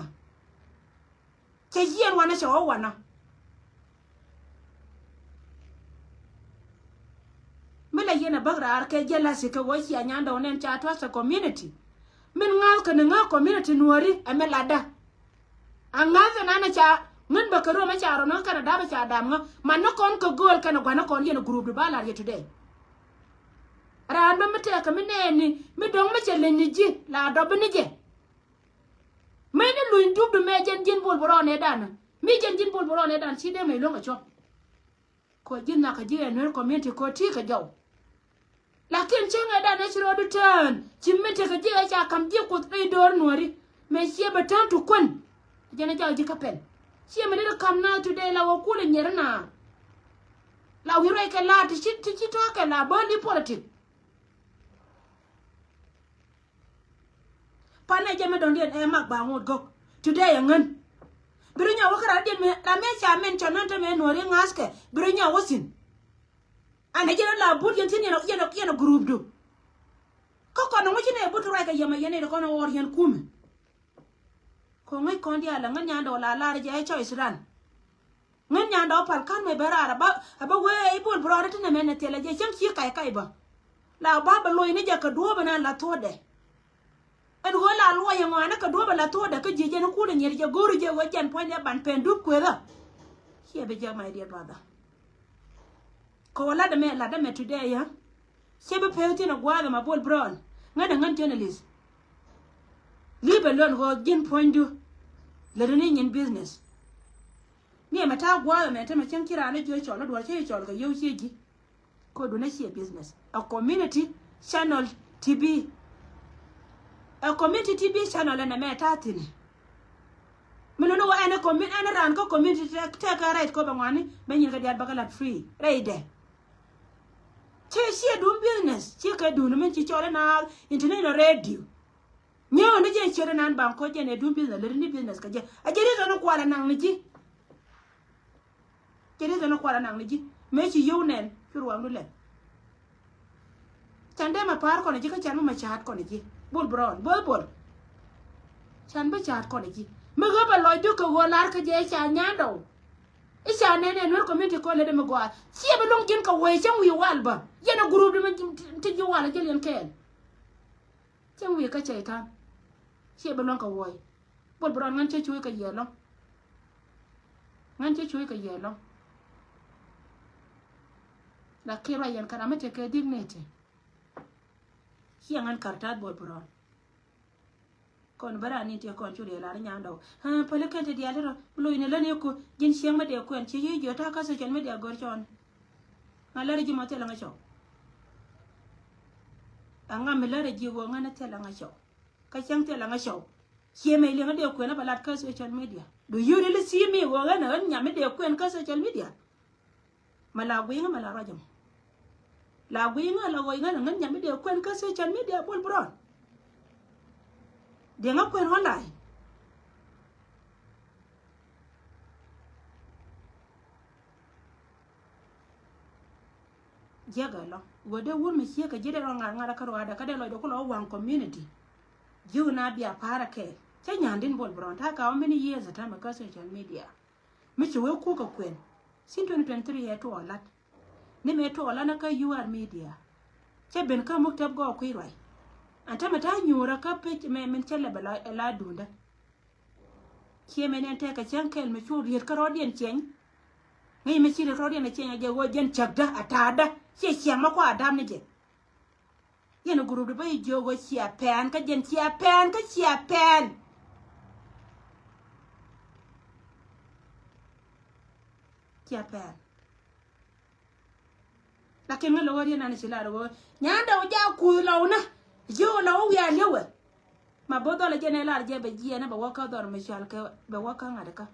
Cɛ yieen wanɛ cɛ wä wanɛ. Mi la yieen a bäk raar kɛ jealousy kɛ wä cia nyandɔw nɛn ca tua̱c kɛ community. Min ŋa̱th kɛ ni ŋa̱th community nuɔ̱ri ɛ mi latdä. A ŋa̱th ɛn an a ca ŋän bä kɛ ruɔm ɛ ca rɔ ni ŋä kɛn a dap ɛ ca dam ŋä. Man ni kɔn kɛ gööl kɛn a gua̱n ni kɔn yɛn a group di ba lar yɛ today. Raan bä mi tɛɛkɛ mi nɛɛni mi dɔ̱ŋ mi cɛ leny ni ji̱ la dɔp bi ni jɛ. Mëë ni luny dup du mëë jɛn ji̱n Bol Brown ɛ dan. Mi jɛn ji̱n Bol Brown ɛ dan ci dee mëë luäŋ a cuɔ̱p. Kɔ ji̱n nhak a ji̱ ɛ Nuer community kɔ ti kɛ jɔw. Lakin cäŋ ɛ dan ɛ ci rɔɔdu tään ci mi tekɛ ji̱ ɛ ca kam ji̱ Kuoth rɛy döör nuɔ̱ɔ̱ri. Mëë ciɛ bɛ tään tu kuän. Jɛn ɛ jɔw ji̱ kä pɛl ciɛ mi dee kam na today la wä kulɛ nyɛr na. La wi̱i̱ ruac kɛ la ti ci, ti ci tɔ̱ kɛ la bäni politic. Pan ɛ jɛ mi dɔ̱ŋ diɛn ɛ mak ba ŋot gɔ̱k. Today ɛ ŋän. Biri nyɔk wä kä ran diɛn mi ram mi ca min cɔn nän te mi nuɔ̱ri ŋa̱thkɛ. Biri nyɔk wä thi̱n. An ɛ jɛ la but yɛn thi̱n yɛn, yɛn, yɛn a group du. Kä kɔn ŋuci ni ɛ but ruac kɛ yɛm ɛ yɛn ɛ kɔn ɛ ɣɔr yɛn kumɛ. Kɔ ŋäc kɔn diaal ɛ ŋän nyandɛ wä la lar jɛ ɛ choice ran. Ŋän nyandɛ wä pal kan mɛ bɛ raar ɛ bä, ɛ bä wee i̱ Bol Brown ti nɛ mɛ nɛ thilɛ jɛ cäŋ ci kac kac bä. La ba bɛ loc ni jɛ kɛ duɔ̱ɔ̱p ɛn an la thuɔ̱ɔ̱dɛ. Ɛn ɣöö la luɔc ɛŋɔanä kɛ duɔ̱ɔ̱p ɛ la thuɔ̱ɔ̱dɛ kä ji̱ jɛn kulɛ nyier jɛ go̱o̱ri jɛ ɣöö jɛn puɔ̱nydɛ ban pɛn dup kuethä. Ciɛ bi jɛ my dear brother. Kɛ wä lat ɛmɛ lat ɛmɛ today yä. Ciɛ bi pek thi̱n ɛ gua̱a̱th ɛmɛ Bol Brown. Ŋän ɛ ŋän journalist. Leave alone ɣöö ji̱n puɔ̱nydu. Lätdä ni nyin business. Ni ɛmɛ ta̱a̱ gua̱a̱th ɛmɛ tämɛ cäŋ ci raan ni jiö cɔl ni duɔ̱ɔ̱r ci cɔl kɛ yio̱w ciɛ ji̱. Kodun a ciɛ business. A community channel T V. A community T V channel ɛn ɛmɛ ta̱a̱ thi̱n. Mi nuni wä ɛn ɛ commu-, ɛn ɛ raan kä community tɛ, tɛkɛ right kɔ bɛ ŋuani bɛ nyin kɛ diaal bä kɛ lat free rɛydɛ. Ci, ciɛ duun business, ciɛ kɛ duun min ci cɔl ina international radio. Nyɛ wä ni jɛ ciɛ ri nan baŋ kɔ jɛ ni duun business, lɛ ri ni business kɛ jɛ. A jɛ ri tɔni kual a naŋ ni ji̱. Jɛ ri tɔni kual a naŋ ni ji̱. Mëë ci yio̱w nɛn, ci ruɔŋdu lɛn. Can dee ma pa̱a̱r kɔn ji̱, kä can mi ma ca̱a̱t kɔn ji̱. Bol Brown, Bol Bol. Can bi ca̱a̱t kɔn ji̱. Mi ɣä bɛ lɔcdu kɛ ɣöö lar kä jɛ ca nyandɔw. I̱ ca nɛn ɛ Nuer community kɔn lɛ dee mi gɔaa. Ciɛ bi luŋ ji̱n kɛ wee cäŋ wi̱i̱ wal bä. Yɛn ɛ group di mi ti ji̱ wal ɛ jɛ liɛn kɛɛl. Cäŋ wi̱i̱ kä cɛy-tan. Ciɛ bi luŋ kɛ wee. Bol Brown ŋän cä cuuc kɛ yɛ lɔ̱ŋ. Ŋän cä cuuc kɛ yɛ lɔ̱ŋ. Lakin ruac yɛn kɛ ram mi tekɛ dignity. Ciɛ ŋän kar ta̱a̱th Bol Brown. Kɔn bä raan ni tiɛ kɔn cu riɛ lar nyandɔw. Päli kɛn ti diaal ti rɔ. Bi loc ni län iku. Ji̱n cieŋ mi dee kuɛn. Ci ci jiɔ ta̱a̱ kä social media gör cɔɔn. Ŋa lär ji̱ mɔ thilɛ ŋa cɔw. Aŋa mi lär ji̱ ɣöö ŋä ni thilɛ ŋa cɔw. Kä cäŋ thilɛ ŋa cɔw. Ciɛ mɛ liɛŋ dee kuɛn a bɛ lat kä social media. Do you really see me ɣöö ɣän ɣän nyam mi dee kuɛn kä social media? Ma la guiy ŋä ma la ruac ɛmɔ. La guiy ŋä la ɣɔy ŋä la ŋän nyam mi dee kuɛn kä social media Bol Brown. Dee ŋä kuɛn online. Jiäk ɛlɔ. Wä dee wur mi ciek kɛ ji̱ dee rɔ ŋa̱r ŋa̱r kä ruaadɛ kä dee lɔcdɛ kulɔ waŋ community. Ji̱ wä na bia pa̱a̱r ɛ kɛɛl. Cä nyandin Bol Brown ta̱a̱ ka wä many years ɛ ta̱mɛ kä social media. Mi ci wee kuk kɛ kuɛn. Sin twenty twenty-three ɛ tuɔɔk lat. Ni mëë tuɔɔk lat ni kä U R media. Cä ben kä muk tɛp gɔɔk kui̱ ruac. Ɛn tämɛ ta̱a̱ nyuurä kä pec mɛ min cä lɛp ɛ la, ɛ la duundä. Ciɛ mɛ nɛn tɛkɛ cäŋ kɛl mɛ cu riet kä rɔɔdiɛn ciɛny. Ŋäc mɛ ci riet kä rɔɔdiɛn ciɛny a jɛ ɣöö jɛn cäkdä a ta̱a̱dä. Ciɛ ciɛŋ mɛ kua dam ni jɛ. Yɛn a group di bä yi jiök ɣöö cia pɛn kä jɛn cia pɛn kä cia pɛn. Cia pɛn. Lakin ŋä lɔwä riet nan ci lar wä nyanda wä ja kuth lɔw na. Jiö lɔw wä wial yewä. Ma both dhɔl jɛ ne lar jɛ bɛ jiɛ ne bɛ wä kä dhɔr mi cal kɛ bɛ wä kä ŋa̱t kä.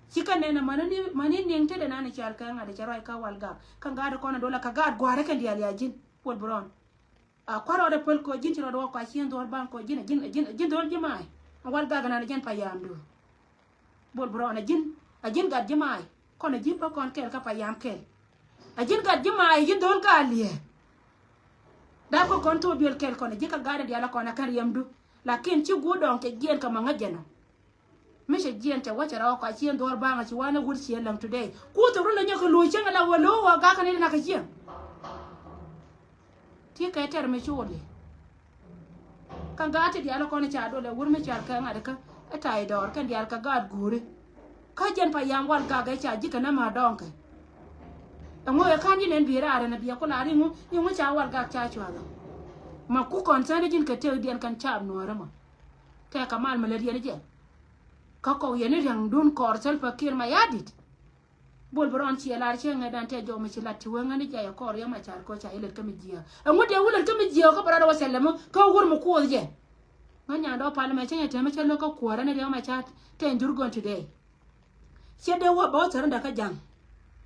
Ci kä nɛn mani ni mani niŋ te de nan cal kɛ ŋa̱t cɛ ruac kä wal gak kä ŋa̱t kɔn dola kä gat guare kɛ dial ya jin. Pol bron. A kua̱r rɔɔdɛ päl kɔ ji̱n ci rɔɔdɛ wä kua cien dhuɔ̱r baŋ kɔ ji̱n a ji̱n a ji̱n a ji̱n dhuɔ̱r ji̱ ma̱a̱. A wal gak nan a ji̱n pa yam du. Bol bi rɔɔn a ji̱n a ji̱n gat ji̱ ma̱a̱. Kɔn a ji̱n pa kɔn kɛl ka pa yam kɛl. A ji̱n gat ji̱ ma̱a̱ a ji̱n dho̱l ka a liee. Dap kä kɔn thok duel kɛl kɔn a ji̱ ka gat a dial a kɔn a kɛn riɛm du. Lakin ci guur dɔɔŋ cɛ jiɛn kɛ ma ŋäc jɛn ɔ. Mi cɛ jiɛn cɛ wä cɛ rɔ kɔc cien dhuɔr baŋ a ci wanɛ wut cien läŋ today. Kuth run lɛ nyɔk kɛ lo̱c cäŋ ala wä lo̱ wä gak kɛ ni nak kɛ cien. Ti kɛ tɛr mi coli. Kä gaat ti dial kɔn ca dolɛ wur mi cal kɛ ŋa̱t kä. Ɛ tay dɔɔr kɛn dial kɛ gaat guuri. Kä jɛn pa yam wal gak ɛ ca ji̱ kɛ nä ma dɔŋ kɛ. Ɛŋu ɛ kan ji̱ nɛn bi raar ɛn a biɛ ku la ri ŋu iŋu ca wal gak ca cuath ɔ. Ma ku kɔn cäni ji̱n kɛ tëk diɛn kɛn caap nuɔ̱ɔ̱rä mɔ. Tɛk kɛ mal mi lät yɛn jɛ. Kä kɔk yɛn ni riaŋdun kɔɔr Salva Kiir Mayardit. Bol bi rɔɔn ciɛ lar ciɛ ŋädan tɛ jɔk mi ci lat ci wee ŋäni jɛ yɛ kɔɔr yɛ ma car kɔ ca yɛ lät kä mi jiääk. Ɛŋu dee wä lät kä mi jiääk kä bɛ rɔɔdɛ wä cɛ lɛm kä wur mi kuɔth jɛ. Ŋä nyan dɔɔ pal mɛ cä nyɛ tɛmɛ cä lo̱k kä kuäärä ni riaŋ ma ca tɛ jur gɔn today. Ciɛ dee wä bä wä thärändä kä ja̱ŋ.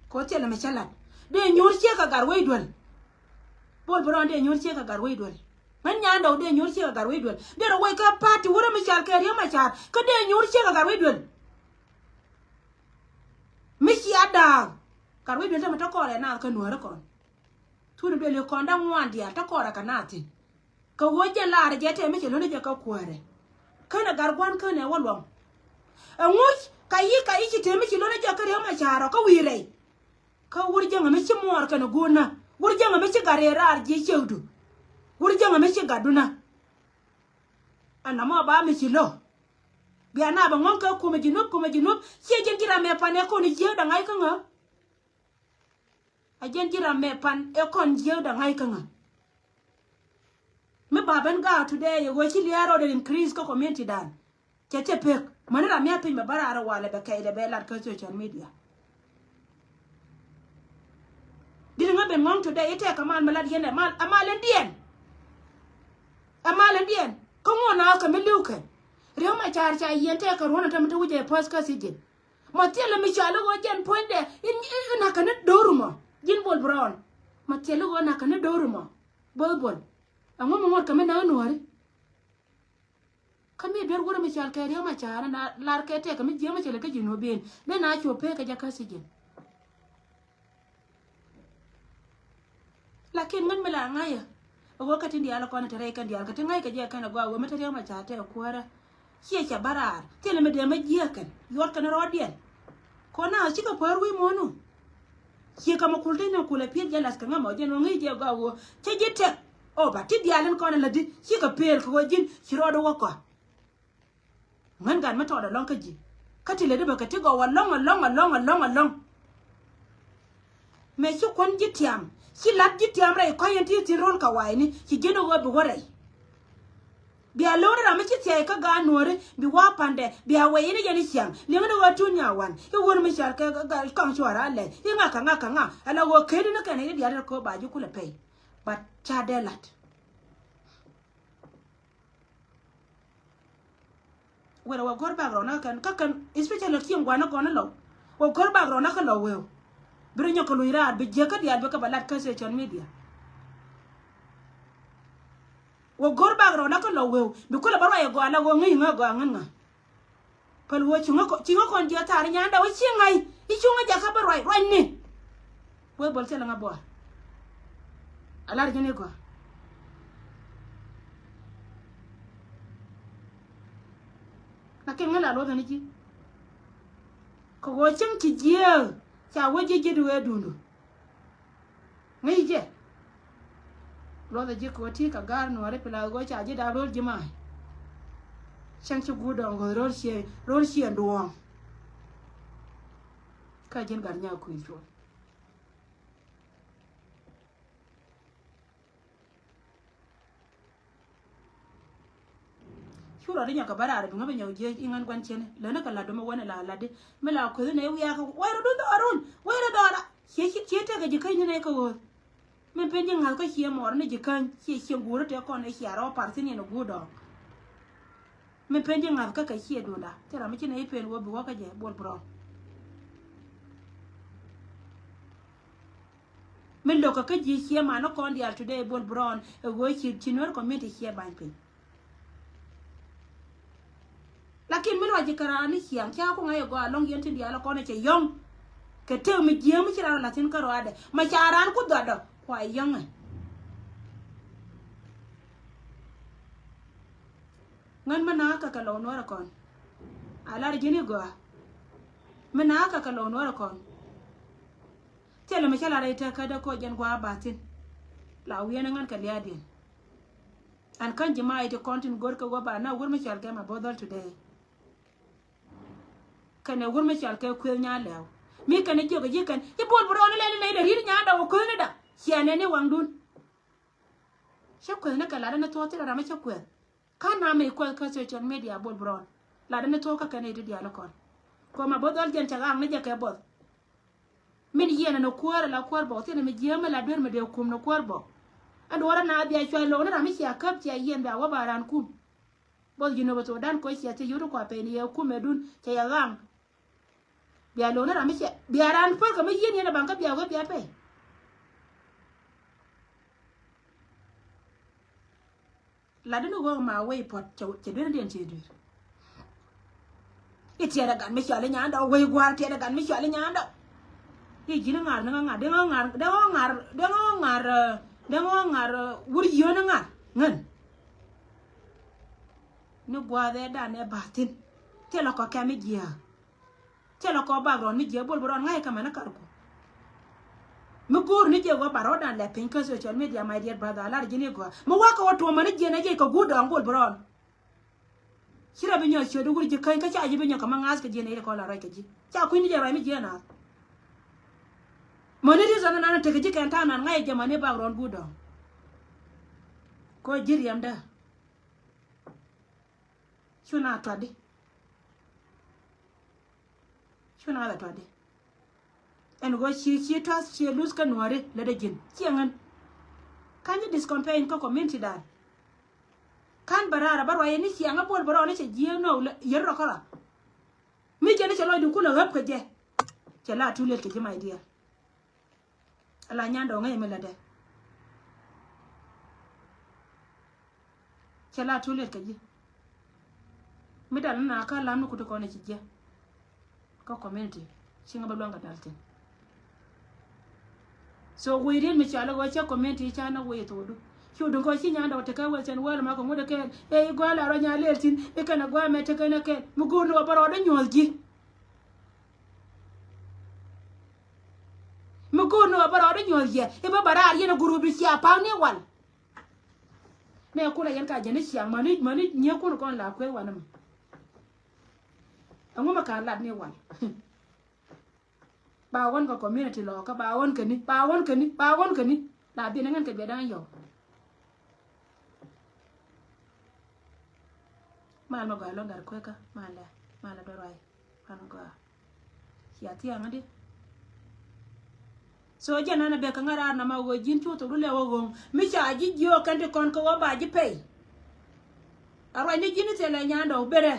Kɛ wä thilɛ mɛ cä lat dee nyuur ciɛ kɛ gar wec duel. Bol bi rɔɔn dee nyuur ciek kɛ gat wec duel. Ŋän nyan dɔw dee nyuur ciek kɛ gat wec duel. Dee rɔ wec kä party wurä mi cal kɛ riäm a car kä dee nyuur ciek kɛ gat wec duel. Mi cia da̱a̱k gat wec duel tämɛ tɔ̱ kɔɔrɛ naath kä nuäärä kɔn. Thurɛ duel i̱ kɔn da̱ŋ ŋuan diaal tɔ̱ kɔɔrɛ kɛ naath thi̱n. Kɛ ɣöö jɛn laarɛ jɛ tɛm mi ci lo̱n jɛ kä kuäärɛ. Känɛ gat gua̱n känɛ wä luɔ̱ŋ. Ɛŋuc ka yi̱ ka yi̱ ci tɛm mi ci lo̱n jɛ kä riäm a car ɔ kä wi̱i̱ rɛy. Kä wur jäŋä mi ci muɔɔr kɛnɛ guurnä. Wur jäŋä mi ci gat rɛɛ raar ji̱ ciekdu. Wur jäŋä mi ci gatdunä. Ɛn nɔmɔ ba mi ci lo̱. Bia na bɛ ŋɔ̱ŋ kɛ kumɛ ji̱ nup kumɛ ji̱ nup ciɛ ji̱n ji̱ ram mɛ pan ɛ kɔn jiääk da̱ŋ ŋa̱c kä ŋä. A ji̱n ji̱ ram mɛ pan ɛ kɔn jiääk da̱ŋ ŋa̱c kä ŋä. Mi ba ben ga̱a̱ today ɛ ɣöö ci lia̱a̱ rɔɔdɛ increase kä community dan. Cɛ cɛ pek mäni ram mi a piny bɛ bä raar walɛ bɛ kɛy dɛ bɛ lat kä social media. Dit ŋä ben ŋɔ̱ŋ today i̱ tɛk kɛ mal mi lat yɛn ɛ mal ɛ mal in diɛn. Ɛ mal in diɛn kä ŋuɔ na kɛ mi li̱w kɛn. Riek ma car ca yɛn tɛk kɛ ruɔ̱n ɛ tɛm te wi̱c ɛ pɔth kä thiec ji̱n. Ma thiɛl mi ca lo̱k ɣöö jɛn puɔ̱nydɛ in in in nakä ni do̱r mɔ ji̱n bol brown. Ma thiɛl lo̱k ɣöö nakä ni do̱r mɔ both bol. Ɛŋu mi ŋuɔ̱t kɛ mi na̱k nuɔ̱ɔ̱ri. Kä mi duer wurɛ mi cal kɛ riäm a ca̱a̱r na lar kɛ tɛk kɛ mi jiäm a cɛ lɛ kä ji̱ nuɔ̱ɔ̱r ben ben a cuɔ pek kɛ jɛ kä thiec ji̱n. Lakin ŋän mi la ŋa̱cä. A ɣöö kä tin diaal kɔn te rɛy kɛn diaal kä ti ŋa̱c kɛ jɛ kɛn a gɔaa ɣöö mi te riäm a ca̱a̱r tɛk kuäärä. Ciɛ cɛ bä raar thilɛ mi dee mi jiääk kɛn yuɔt kɛn rɔɔdiɛn. Kɔn na cikɛ päär wi̱i̱ muɔ̱ɔ̱nu. Ciɛ kɛ mɛ kul te ni kul ɛ pi̱eth jɛ lath kɛ ŋä mɔ jɛn wä ŋi̱i̱c jɛ gɔaa ɣöö cä ji̱ tɛk. Ɔ ba ti diaal in kɔn in lätdi cikɛ pëël kɛ ɣöö ji̱n ci rɔɔdu wä kɔa. Ŋän gat mi tɔɔt ɛlɔ̱ŋ kä ji̱ kä ti lätdi bä kɛ ti gɔw ɛlɔ̱ŋ ɛlɔ̱ŋ ɛlɔ̱ŋ ɛlɔ̱ŋ ɛlɔ̱ŋ. Mëë ci kuän ji̱ tiam ci la̱t ji̱ tiam rɛy kɔ̱c in ti thi̱n ro̱l kɛ wa̱i̱ni ci ji̱n ɣöö bi wä rɛy. Bia lo̱ri ram mi ci thia̱a̱c kä gaat nuɔ̱ɔ̱ri bi wa pa̱ndɛ bia wɛy in i̱ yɛn i̱ ciaŋ li̱eŋni ɣöö tun nya wan i̱ wur mi cal kɛ gal kɔaŋ cuɔ̱ɔ̱r a lɛy i̱ ŋa̱kä ŋa̱kä ŋa̱ ɛla ɣöö ket in i̱ kɛn i̱ diaal rɛl kööp ba ji̱ kulɛ pɛy. But ca dee la̱t. Wɛrɛ wä go̱r bak rɔɔdä kä kɛn kä kɛn especially kiɛŋ gua̱n ni gɔn ni lɔw. Wä go̱r bak rɔɔdä kä lɔw wëë. Bi rɔ nyɔk kɛ luc raar bi jiäk kä diaal bi kɛ bɛ lat kä social media. Wä go̱r bak rɔɔdä kä lɔw wëë bi kulɛ bä ruac ɛ gɔaa la wä ŋäc ŋä gɔaa ŋän ŋä. Päl wä cuŋä kɔn cuŋä kɔn jiɛ thaar nyanda wä ci ŋa̱c i̱ cuŋä jakä bä ruac ruacni. Wee bol thilɛ ŋa buar. A lar jɛn i̱ gɔaa. Lakin ŋä la luɔth ni ji̱. Kɛ ɣöö cieŋ ci jiääk ca wä ji̱ ji̱t wee duundu. Ŋäc jɛ. Luɔth a ji̱ kɛ wä ti kɛ ga̱r nuɔ̱ɔ̱ri pi la ɣöö ca ji̱ da̱a̱p ro̱l ji̱ ma̱a̱c. Cäŋ ci guut dɔɔŋ ɣöö ro̱l ciɛ, ro̱l ciɛ duɔ̱ɔ̱ŋ. Kä ji̱n gat nyaa kui̱ cuɔl. Cu rɔɔdä nyɔk kɛ bä raar bi ŋä bi nyɔk jiec i̱ ŋän gua̱n ciɛni läni kɛ la̱t domɛ wänɛ la la̱tdi. Mi la kueth ni i̱ wiak kɛ wɛy rɔ dun dhɔɔrun wɛy rɔ dhɔɔra. Ciɛ ciɛ tekɛ ji̱ käny ni nɛ kɛ ɣööth. Min pen ji̱ ŋa̱th kä ciɛ mɔɔr ni ji̱ käny ciɛ ciɛ guur tëë kɔn i̱ cia rɔ par thi̱n yɛn ɛ guur dɔɔŋ. Min pen ji̱ ŋa̱th kä kɛ ciɛ duunda thil ram mi ci nɛ i̱ pen wä bi wä kä jɛ Bol Brown. Min lo̱kä kä ji̱ ciɛ man ni kɔn diaal today Bol Brown ɛ ɣöö ci ci Nuer community ciɛ ba̱ny piny. Lakin mi luac ji̱ kɛ raan ni ciaŋ ca ku ŋa̱c ɛ gɔaa lɔ̱ŋ yɛn tin diaal ɛ kɔn ɛ cɛ yɔ̱ŋ. Kɛ tëk mi jiääk mi ci raan ɛ la̱thi̱n kä rɔaadɛ ma ca raan ku dhɔaadɔ kua yɔ̱ŋɛ. Ŋän mi na̱a̱kä kɛ lɔw Nuäärä kɔn. A lar ji̱n i̱ gɔaa. Mi na̱a̱kä kɛ lɔw Nuäärä kɔn. Thilɛ mi cä lar i̱ tekädä koc jɛn gua̱a̱ ba̱thi̱n. La wi̱i̱n ŋän kɛ lia̱a̱diɛn. An kän ji̱ ma iti kɔn tin go̱rkɛ wä ba na wur mi cɔal kɛ ma bo̱dhɔl today. Kɛnɛ wur mi cɔal kɛ kueth nya lɛw mi kɛnɛ jiök ji̱ kɛn i̱ Bol Brown lɛl inɛ ilɛ ri̱t nya dɔk kueth ni da. Ciɛ nɛ ni waŋdun. Cä kueth ni kɛ lat ni thuɔ̱k thilɛ ram mi cä kueth. Kä na mi kueth kä social media Bol Brown. Lat ni thuɔ̱k kä kɛn iti diaal kɔn. Koma bo̱dhɔl jɛn cɛ ɣaŋ ni jɛ kɛ bo̱th. Min yiɛn ni kuäär ala kuäär bɔ thin mi jiääm ala duer mi dee kum ni kuäär bɔ. Ɛn duɔrä na bia cuay lo̱o̱k ni ram mi cia käp cia yiɛn bia wä ba ran kum. Both Junub Sudan kɔ cia ti yut kua peni yɛ kum ɛ dun cɛ yɛ ɣaŋ. Bia lo̱o̱k ni ram mi cia bia ran puɔ̱r kɛ mi yiɛn yɛn ɛ baŋ kä bia wä bia pɛy. Lat ni ɣöö ma wei puɔt cɛ duer ni diɛn cɛ duer. I̱ tiɛɛdɛ gat mi cɔal i̱ nyandɔ wei gua̱a̱r tiɛɛdɛ gat mi cɔal i̱ nyandɔ. I̱ ji̱n ŋa̱r ni ŋa̱r ni ŋa̱r ni ŋa̱r ni ŋa̱r ni ŋa̱r ni ŋa̱r wur yio̱n ni ŋa̱r ŋän. Ni gua̱a̱th ɛ dan ɛ ba̱thi̱n thilɛ kɔ kɛm i̱ jiääk. Thilɛ kɔ background mi jiɛ Bol Brown ŋa̱cä kɛ mɛn kä karku. Mi go̱o̱r ni jiɛ gɔaa ba rɔɔdan lɛ piny kä social media, my dear brother, a lar ji̱n i̱ gɔaa mi wakä wä tuɔmä ni jiɛ nɛ jiɛ kɛ guut dɔɔŋ Bol Brown. Ci rɔ bi nyɔk ciöt i̱ wur ji̱ käny kä ca ji̱ bi nyɔk kɛ ma ŋa̱th kɛ jiɛ nɛ i̱ kɔn la ruac kɛ ji̱ ca kui̱ni jɛ ruac mi jiɛ naath. Mäni reason nan tekɛ ji̱ kɛn ta̱a̱ nan ŋa̱cä jɛ mäni background guut dɔɔŋ. Kɔ ji̱ riɛmdä. Cu na tuatdi. Cu na la tuatdi. Ɛn ɣöö ci ci tuath ci luth kä nuɔ̱ɔ̱ri lätdä ji̱n ciɛ ŋän. Ka̱n ji̱ discampaign kä community dan. Ka̱n bä raar a bä ruac ni ciaŋ a Bol Brown ni cɛ jiääk nɔɔk yär rɔ kä rɔ. Mi jɛn ni cɛ lɔcdu kulɛ ɣäp kɛ jɛ. Cɛ la too late kɛ ji̱, my dear. Ala nyandɛ ɔ ŋäc mi lätdɛ. Cɛ la too late kɛ ji̱. Mi dal ni na kä lam ni kuti kɔn i̱ ci jiɛ. Kä community ci ŋä bä luaŋ kɛ dal thi̱n. So wec riet mi cɔal i̱ ɣöö cä community ca na wec thokdu. Cu duŋ kɔ ci nyandɛ ɔ tekɛ wec thi̱n wäl ma kɛ ŋut ɛ kɛɛl ɛ i̱ gɔ̱a̱l a rɔ nya lëël thi̱n i̱ kɛn a gɔaa mɛ tekɛ ni kɛɛl mi go̱o̱r ni wä bä rɔɔdä nyuɔ̱th ji̱. Mi go̱o̱r ni wä bä rɔɔdä nyuɔ̱th yɛ i̱ bä bä raar yɛn a gurup i̱ cia pa̱a̱k ni wal. Nɛ kulɛ yɛn ka jɛ ni ciaŋ mäni mäni nyiee kun kɔn la kueth wanɛ mɛ. Ɛŋu mɛ ka lat ni wal. Ba wän kɛ community lɔ kä ba wän kɛ ni ba wän kɛ ni ba wän kɛ ni. La biɛn ŋän kɛ biɛ da̱ŋ yɔw. Mal mɛ gɔaa lɔŋ gat kuekä mal lɛ mal lɛ dɔ̱r ruac. Mal mɛ gɔaa. Cia thiaŋ di. So jɛn nɛn a bek kä ŋäraar nɔmɔ ɣöö ji̱n cu thok rulɛ wä ɣöŋ mi ca ji̱ jiöök kɛn ti kɔn kä wä ba ji̱ pɛy. A ruac ni ji̱n thilɛ nyandɛ wä berɛ.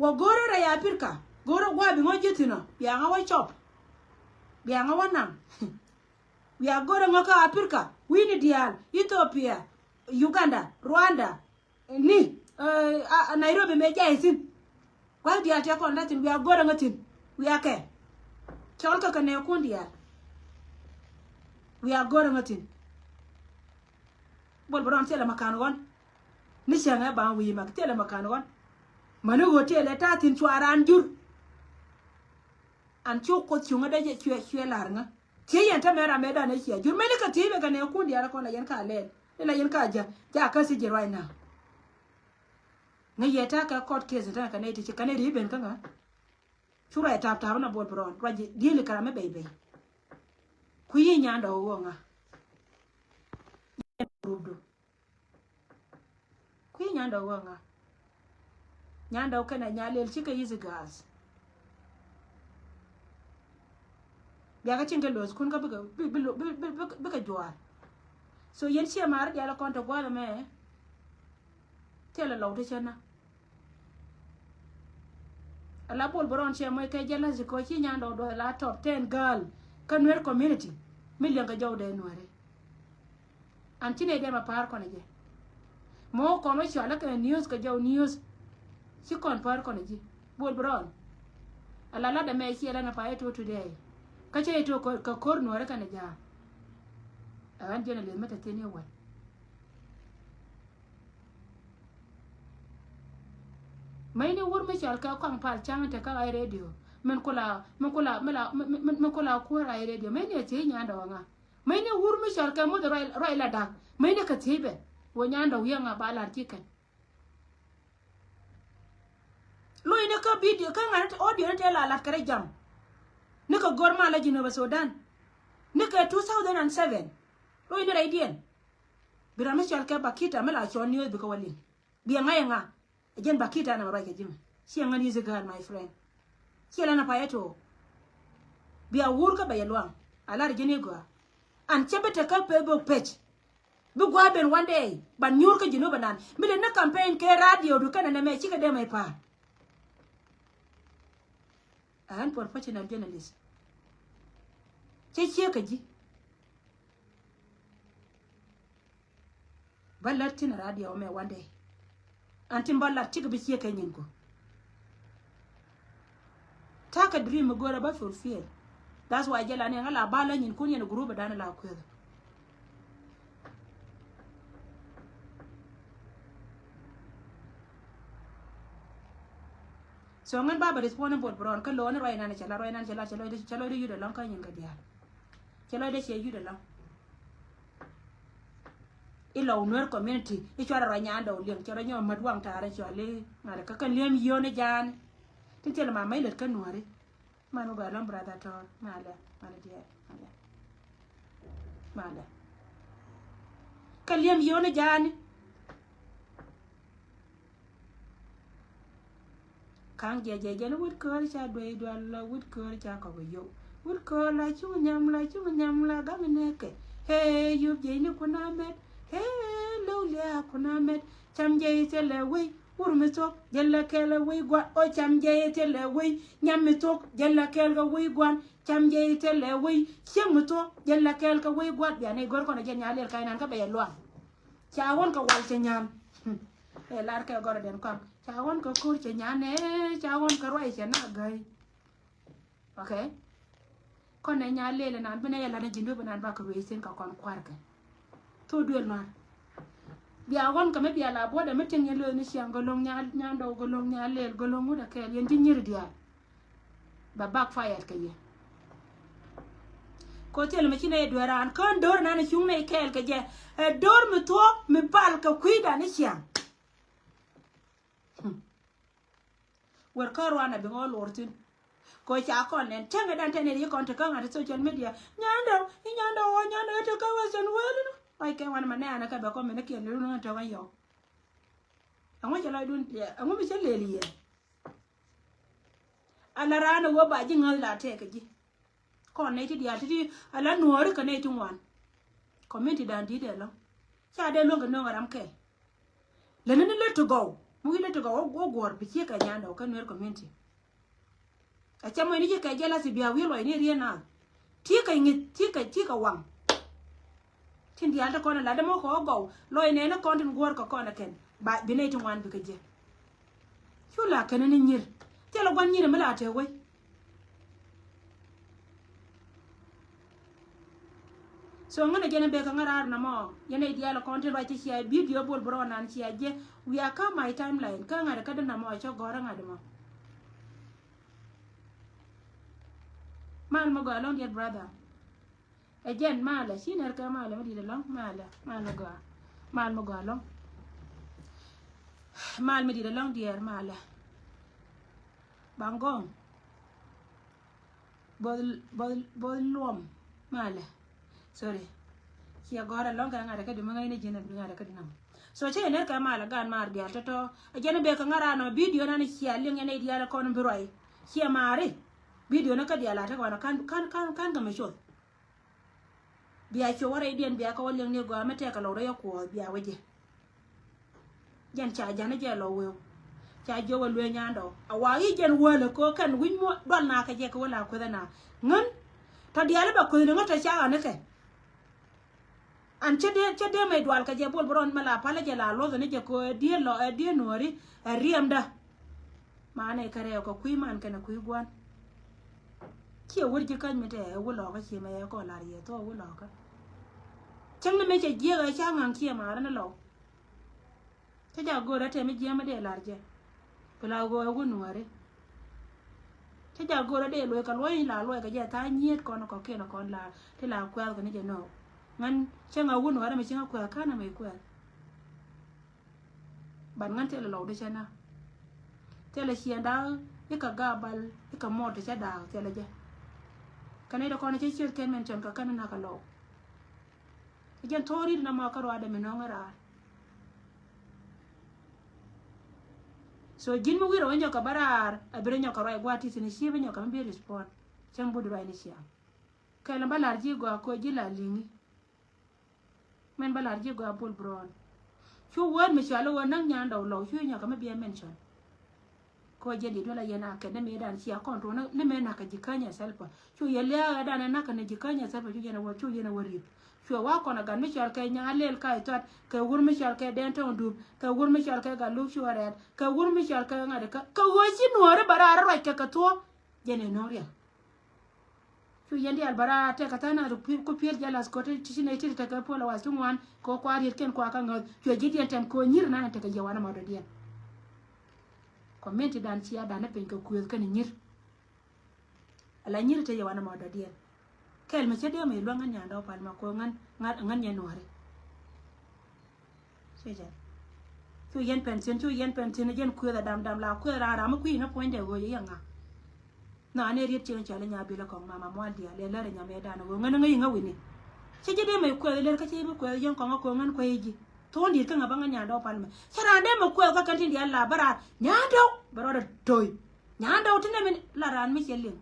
Wä go̱rä rɛy Apirka go̱rä gua̱a̱ bi ŋɔ ji̱ thi̱n ɔ bia ŋa wä cɔp. Bia ŋa wä naŋ. Wia go̱rä ŋɔ kä Apirka wi̱ni diaal Ethiopia, Uganda, Rwanda. Ni Nairobi mëë jay thi̱n. Gua̱th diaal tëë kɔn la thi̱n wia go̱rä ŋä thi̱n. Wia kɛ cɔl kä kɛ nɛɛkun diaal. Wia go̱rä ŋä thi̱n. Bol bɛ rɔn thilɛ makan ɣɔn. Ni cäŋɛ baŋ wi̱i̱ mak thilɛ makan ɣɔn. Mäni ɣöö thilɛ ta̱a̱ thi̱n cua raan jur. An cu Kuoth cuŋä dee cuɛ cuɛ la̱r ŋä. Thiec yɛn tämɛ ram ëëdan ëë cia jur mëni kɛ thiec bɛ kɛ nɛɛkun diaal kɔn la yɛn ka lɛɛl ni la yɛn ka ja̱ ja̱ kä thiec ji̱ ruac na. Ŋäc yɛ ta̱a̱ kɛ court case ta̱a̱ kɛ nɛy ti ci kɛ nɛy ti ben kä ŋa. Cu ruac tap tap na Bol Bron ruac dieli kɛ ram mi bɛy bɛy. Kui̱ yi nyandɛ wä ŋa. Group du. Kui̱ nyandɛ wä ŋa. Nyandɛ wä kɛnɛ Nyalel cikɛ easy girls. Biakä cin kɛ lo̱o̱th kun kä bikɛ bi- bi- bi- bi- bi- bikɛ juaar. So yɛn ciɛ maari diaal kɔn te gua̱a̱th ɛmɛ. Thilɛ lɔw te cä na. Ala Bol Bron ciɛ mɔc kɛ jealousy kɔ ci nyandɛ wä duɔth la top ten girl kä Nuer community. Mi liɛŋ kɛ jɔw dee Nuɛri. An ci nɛy dee ma pa̱a̱r kɔn ɛ jɛ. Mɔ kɔn wä cɔalä kɛ news kɛ jɔw news. Ci kɔn pa̱a̱r kɔn ɛ ji̱ Bol Bron. Ala lat ɛmɛ ciɛ lɛ na pa̱a̱r ito today. Kä cɛ ito kɛ ko̱r Nuɔri kɛnɛ ja̱a̱. Ɛ ɣän jɛn ɛ leth mi te thi̱n i̱ wal. Mäcni wur mi cɔal kɛ kɔaŋ pal ca̱ŋ te kä ɣa̱c radio. Min kula min kula min la min min kula kuäär ɣa̱c radio mäcni ɛ thiec nyandɛ wä ŋa. Mäcni wur mi cɔal kɛ muth ruac ruac la da̱k mäcni kɛ thiec bɛ. Wä nyandɛ wi̱i̱ ŋa ba lar ci kɛn. Lo̱cni kä video kä ŋa̱n audio ni tëë la lat kɛ rɛ jam. Ni kɛ go̱r mal la Jinub Sudan. Ni kɛ two thousand and seven. Lo̱cni rɛydiɛn. Bi ram mi cɔal kɛ Bakita mi la cɔl ni wee bikɛ wä liŋ. Biɛ ŋa̱c ɛŋa. Ɛ jɛn Bakita na ruac kɛ ji̱ mɛ ciɛ ŋän easy girl my friend. Ciɛ lɛn a payɛ to̱o̱k. Bia wur kä bɛ yɛ luaŋ a lar ji̱n i̱ gɔaa. An cä bi te kä Facebook page. Bi gua̱a̱ ben one day ban nyuur kä Jinub anan mi lɛ ni campaign kɛ radio du kɛnɛ nɛmɛ cikɛ dee mɛ pa̱a̱r. An professional journalist. Cɛ ciɛ kä ji̱. Bä lät tin radio mɛ one day. An tin bä lät cikɛ bi ciɛ kɛ nyin ku. Ta̱a̱ kɛ dream mi go̱o̱rä bä fulfill. That's why jɛ la ni ŋä la bä lä nyin kun yɛn group dan la kueth. So ŋän bä bä responsible bron kä lo̱o̱ni ruac nan cɛ la ruac nan cɛ la cɛ lɔcdɛ cɛ lɔcdɛ yut ɛlɔ̱ŋ kä nyin kɛ diaal. Cɛ lɔcdɛ cɛ yut ɛlɔ̱ŋ. Ilɔw Nuer community i̱ cuarɛ rɔ nyandɛ wä liŋ cɛ rɔ nyɔ mät waŋ taarɛ cuali. Ŋa̱lɛ kä kɛn liɛm yio̱o̱ni jaani. Tin thilɛ ma mec lät kä Nuäri. Man mi gɔaa lɔ̱ŋ brother Tɔɔr malɛ malɛ diɛɛr malɛ. Malɛ kɛn liɛm yio̱o̱ni jaani. Ka̱ŋ jiɛc jiɛc jɛn wut köör ca duey dual lɔ wut köör ca kɔk yow. Wut köör la cuŋ nyam la cuŋ nyam la gam nɛkɛ. Hee yup jiɛc ni kun amɛt. Hee low liaak kun amɛt. Cam jiɛc thilɛ wei wur mi thuɔk jɛn la kɛɛl kɛ wei gua̱n. O cam jiɛc thilɛ wei nyam mi thuɔk jɛn la kɛɛl kɛ wei gua̱n. Cam jiɛc thilɛ wei cieŋ mi thuɔk jɛn la kɛɛl kɛ wei gua̱n. Bia nɛy gör kɔn a jɛn Nyalel ka̱c nan kä bɛ yɛ luaŋ. Ca ɣɔn kɛ wal cɛ nyan. Ɛ lar kɛ gɔrɛ den kɔaŋ ca ɣɔn kɛ ko̱r cɛ nyan ɛ ca ɣɔn kɛ ruac cɛ na gäy. Okay. Kɔn ɛ Nyalel nan bi nɛ yɛ lat ni Jinub nan bakɛ ruec thin kɛ kɔn kuarkɛ. Thok duël nuar. Bia ɣɔn kɛ mi bia la buɔdɛ mi tiŋ yɛ lueth ni ciaŋ gɔloŋ Nyandɔw gɔloŋ Nyalel gɔloŋ wut ɛ kɛɛl yɛn ti nyir diaal. Bɛ backfired kɛ yɛ. Ko thil mi ci nɛ dueran kän dor nan cuŋ nɛ kɛɛl kɛ jɛ. Ɛ dor mi thuɔk mi pal kɛ kui̱dan i̱ ciaŋ. Wër kä ruan a bi ŋɔ lor thin. Ko ca kɔn nɛn cäŋ dan tɛn ri kɔn te kä ŋa̱t social media. Nyandɛ i̱ nyandɛ wä nyandɛ te kä Western world. Wai kɛ wan ma nɛ an kä bɛ kɔ mi ni kiɛn ri ŋa̱t te kä yɔw. Ɛŋu cɛ lɔcdun ɛŋu mi cä lel yɛ. Ala raan ɛ wä ba ji̱ ŋäth la tɛɛk kä ji̱. Kɔn nɛy ti diaal ti ti ala nuɔɔri kɛ nɛy ti ŋuan. Community dan di̱t ɛlɔ ca dee luäŋ kɛ nööŋ ɛ ram kɛ. Lɛni ni lät ti gɔw mi wi̱i̱ lät ti gɔw wä guɔ̱ɔ̱r bi ciek kɛ nyandɛ wä kä Nuer community. A cɛ mɔc ni ci kɛ jealousy bia wi̱i̱ luɔc ni riet naath. Ti kɛ ŋi̱th ti kɛ ti kɛ waŋ. Tin diaal ti kɔn a lat dämɔ kɛ ɣä gɔw lɔc nɛɛni kɔn tin guɔ̱ɔ̱r kɛ kɔn a kɛn ba bi nɛy ti ŋuan bi kɛ jiɛ. Cu la kɛn ni nyir thilɛ gua̱n nyir mi la te wec. So ŋän a jɛn a bek kɛ ŋä raar namɔ yɛn a diaal kɔn tin ruac ti cia video bol bi rɔɔn nan cia jiɛ. Wiaa kä my timeline kä ŋa̱t kä di namɔ cä gɔ̱r ŋa̱t mɔ. Mal mi gɔaa lɔŋ diɛt brother. Ɛ jɛn malɛ ci nɛr kɛ malɛ mi di̱t ɛlɔ̱ŋ malɛ mal mi gɔaa. Mal mi gɔaa lɔŋ. Mal mi dit ɛlɔ̱ŋ diɛɛr malɛ. Baŋ gɔŋ. Both, both, both luɔm malɛ. Sorry. Ciɛ gɔ̱r ɛlɔ̱ŋ kɛ ŋa̱t ɛ kä di mi ŋäcni ji̱n ɛ ŋa̱t ɛ kä di nɔm. So cä yɛ ner kɛ mal ɛ gan maar diaal tɔ̱tɔ̱. Ɛ jɛn ɛ bek kɛ ŋa̱t ran ɔ bidio nan ɛ cia liŋ yɛn ɛ diaal ɛ kɔn bi ruac. Ciɛ maari. Bidio ni kä diaal a tekɛ wan ɔ kan, kan, kan, kan kɛ mɛ cuɔth. Bia cuɛ wä rɛydiɛn bia kɛ wä liŋ ni gɔaa mi tɛkɛ lɔk rɛy ɛ kuɔɔth bia wä jɛ. Jɛn ca ja̱n jɛ lɔ wee. Ca jiök ɛ luee nyandɔ a wa i̱ jɛn wäl ɛ köö kɛn wi̱c muɔ dual na kɛ jɛ kɛ wä la kueth ɛna. Ŋän tɔ diaal i̱ bɛ kueth ni ŋä tɔ ca ɣän ikɛ. An cä dee, cä dee mɛ dual kɛ jɛ bol bi rɔn mɛ la palä jɛ la luɔth ni jɛ köö ɛ diee lɔ, ɛ diee nuɔri ɛ riɛmdä. Manɛ kɛ rɛw kɛ kui̱ man kɛnɛ kui̱ gua̱n. Ciɛ wur ji̱ käny mi tɛ ɛ wulɔkä ciɛ mɛ yɛ kɔ lar yɛ thok ɛ wulɔkä. Cäŋ ni mɛ cɛ jiɛk ɛ ca ŋa̱ŋ ciɛ marä ni lɔw. Cä jak go̱o̱r ɛ tɛm mi jiɛm mi dee lar jɛ. Pila ɣöö ɛ wun nuɔri. Cä jak go̱o̱r ɛ dee luɔy kɛ luɔy la luɔy kɛ jɛ tha̱a̱ŋ nyiet kɔn kɔkiɛn kɔn la ti la kuɛth kɛ ni jɛ nɔɔk. Ŋän cäŋ ɛ wun nuɔri mi cäŋ ɛ kuɛth ka̱n ɛ mi kuɛth. Ban ŋän thilɛ lɔw di cɛ na. Thilɛ ciɛn da̱a̱k i̱ kɛ gaabal i̱ kɛ mɔɔt ti cɛ da̱a̱k thilɛ jɛ. Kɛn i̱ dee kɔn i̱ cɛ ciöt kɛn mɛn cɔn kɛ kɛn i̱ nak kɛ lɔw. I̱ jɛn thɔɔri di na mɔ kä ruaadɛ mi nɔŋ i̱ raar. So ji̱n mi wi̱rɛ wä nyɔk kɛ bä raar a bi rɛ nyɔk kɛ ruac gua̱a̱r ti thi̱n i̱ ciep i̱ nyɔk kɛ mi bi respond. Cäŋ but ruac ni ciaŋ. Kɛl in bä la̱r ji̱ gɔaa koc ji̱ la li̱ŋi. Mɛn bä la̱r ji̱ gɔaa bol brɔɔn. Cu word mi cɔal i̱ ɣöö näk nyandɔw lɔw cu i̱ nyɔk kɛ mi biɛ mention. Kɛ ɣöö jɛn diɛ duel a yɛn a kɛn ni mëëdan cia kɔn tuɔɔk ni mëë na̱k kɛ ji̱ känyɛ Salva. Cu yɛ lia̱a̱ ɣɛ dan ɛ na̱k kɛ ni ji̱ känyɛ Salva cu yɛn ɛ wä, cu yɛn ɛ wä ri̱p. Cuɛ wa kɔn ɛ gat mi cɔal kɛ nya̱a̱ lɛl ka ɛ thuat kɛ wur mi cɔal kɛ dɛn tɔ̱ɔ̱ŋ dup kɛ wur mi cɔal kɛ gat luk cu ɛ rɛɛt kɛ wur mi cɔal kɛ ŋa̱t ɛ kä kɛ ɣöö ci nuɔ̱ɔ̱ri bɛ raar ruac kɛ kɛ thuɔ̱ɔ̱k. Jɛn ɛ no̱o̱ŋ rial. Cu yɛn diaal bä raar tɛk kɛ tha̱a̱ŋ nath ku pi̱el jealous kɔ ti ci nɛy ti tekɛ followers ti ŋuan kɛ kua riet kɛn kua kä ŋäth. Cuɛ ji̱ diɛn tɛm kɛ nyir nan tekɛ yɛ wanɛ ma dɔ̱diɛn. Community dan cia dan ni piny kɛ kuëth kɛn nyir. Ala nyir te yɛ wanɛ ma dɔ̱diɛn. Kɛl mi cä diɛ mi luäŋ ŋän nyandɔ pal ma kɔ ŋän, ŋän, ŋän nyɛ nuɔ̱ri. Cu yɛn pɛn thi̱n, cu yɛn pɛn thi̱n, jɛn kuëth a dam dam la kuëth ran ram mi kui̱ ŋä puɔ̱nydɛ ɣöö yɛ ŋa. Nɔ anɛ riet cieŋ cɔl inya bilɛ kɔŋ mama mual diaal ɛ lär inya mɛ dan ɣöö ŋän ŋäc iŋä wi̱ni. Cä ji̱ dee mɛ kuɛth lär kä cä ji̱ bi kuɛth yɛn kɔŋ a kuɛth ŋän kuɛth ji̱. Thuɔ̱ɔ̱n di̱i̱t kä ŋa bä ŋän nyandɛ wä pal mɛ. Cä raan dee mɛ kuɛth kä kɛn tin diaal la bä raan nyandɛ wä bɛ rɔɔdɛ to̱y. Nyandɛ wä ti nɛmɛ la raan mi cɛ liŋ.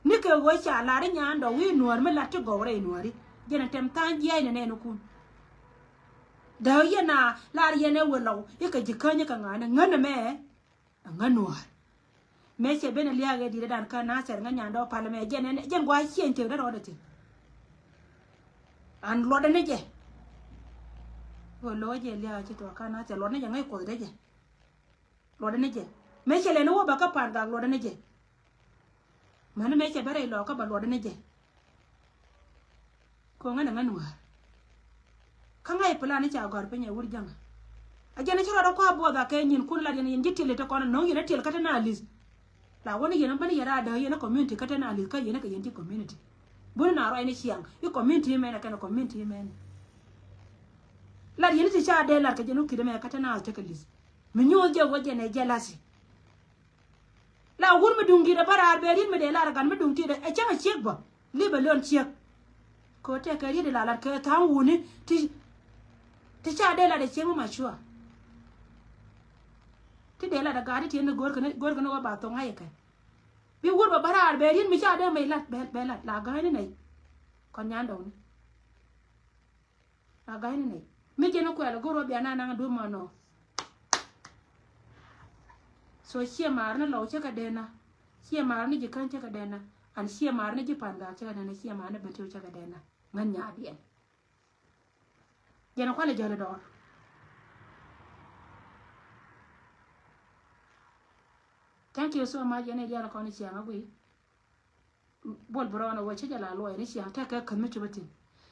Ni kɛ ɣöö ca lar i̱ nyandɛ wä i̱ nuäär mi lat ti gɔw rɛy nuääri. Jɛn ɛ tɛm tha̱a̱ŋ jiɛc ni nɛɛnikun. Dääk yɛn a lar yɛn ɛ wä lɔw i̱ kɛ ji̱ käny i̱ kɛ ŋa̱a̱n ɛ ŋän ɛmɛ. Ŋä nuɔ̱ɔ̱r. Mëë cɛ ben ɛ lia̱a̱k ɛ di̱t ɛ dan kä Nathɛr ŋä nyandɛ wä pal ɛmɛ jɛn ɛn jɛn gua̱a̱c cieŋ tëk rɛl rɔɔdɛ thi̱n. An luɔtdɛ ni jɛ. Ɣöö lo̱k jɛ lia̱a̱k ci tuɔɔk kä Nathɛr luɔtdɛ ni jɛ ŋäc kuɔthdɛ jɛ. Luɔtdɛ ni jɛ. Mëë cɛ lɛni wä bɛ kä pa̱a̱n gak luɔtdɛ ni jɛ. Mäni mëë cɛ bɛ rɛy lɔɔkä bɛ luɔtdɛ ni jɛ. Ko̱ŋä ni ŋä nuäär. Kä ŋa̱c plan i̱ ca gɔ̱r piny ɛ wur jäŋä. A jɛn i̱ ci rɔɔdɛ kɔa buɔth a kɛ nyinkun lat yɛn yɛn ji̱ tiɛl i̱ te kɔn no̱o̱ŋ yɛn i̱ tiɛl kä te na li̱th. La wä ni yɛn bä ni yɛn raadä yɛn i̱ community kä te na li̱th kä yɛn i̱ kɛ yɛn ti community. Buni na rɔy ni ciaŋ i̱ community mɛn ɛ kɛn ɛ community mɛn. Lat yɛn i̱ ti ca dee lat kɛ jɛn wä ki̱t ɛmɛ kä te na tekɛ li̱th. Mi nyuuth jɛ wä jɛn ɛ jealousy. La wur mi duŋ di̱t ɛ bä raar bɛ riet mi dee lar ɛ gat mi duŋ ti̱t ɛ cäŋ ɛ ciek bä. Lip ɛ lön ciek. Kɛ ɣöö tɛkɛ riet ɛ la lat kɛ tha̱a̱ŋ wuni ti, ti ca dee lat ɛ ciek mi mature. Ti dee lat ɛ gat ti tiɛn ni go̱o̱r kɛ ni, go̱o̱r kɛ ni wä ba thoŋ ŋa̱c ɛ kɛ. Bi wur bä bä raar bɛ riet mi ca dee mɛ lat bɛ, bɛ lat la ga̱a̱c ni nɛy. Kɔn nyandɔwni. A ga̱ny ni nɛy mi jɛn ni kuɛl go̱r wä bia na naŋ duɔ̱p ma nɔ. So ciɛ mar ni lɔw cä kɛ dee na. Ciɛ mar ni ji̱ käny cä kɛ dee na. An ciɛ mar ni ji̱ pa̱n gak cä kɛ dee na, ciɛ mar ni ben tiw cä kɛ dee na. Ŋän nyaadiɛn. Jɛn kualɛ jäl dɔɔr. Thank you so much. Yɛn idial kɔn i̱ ciaŋ agui. Bol bi rɔɔn a wä cä jɛ la luɔy ni ciaŋ tekɛ käth mi cupä thi̱n.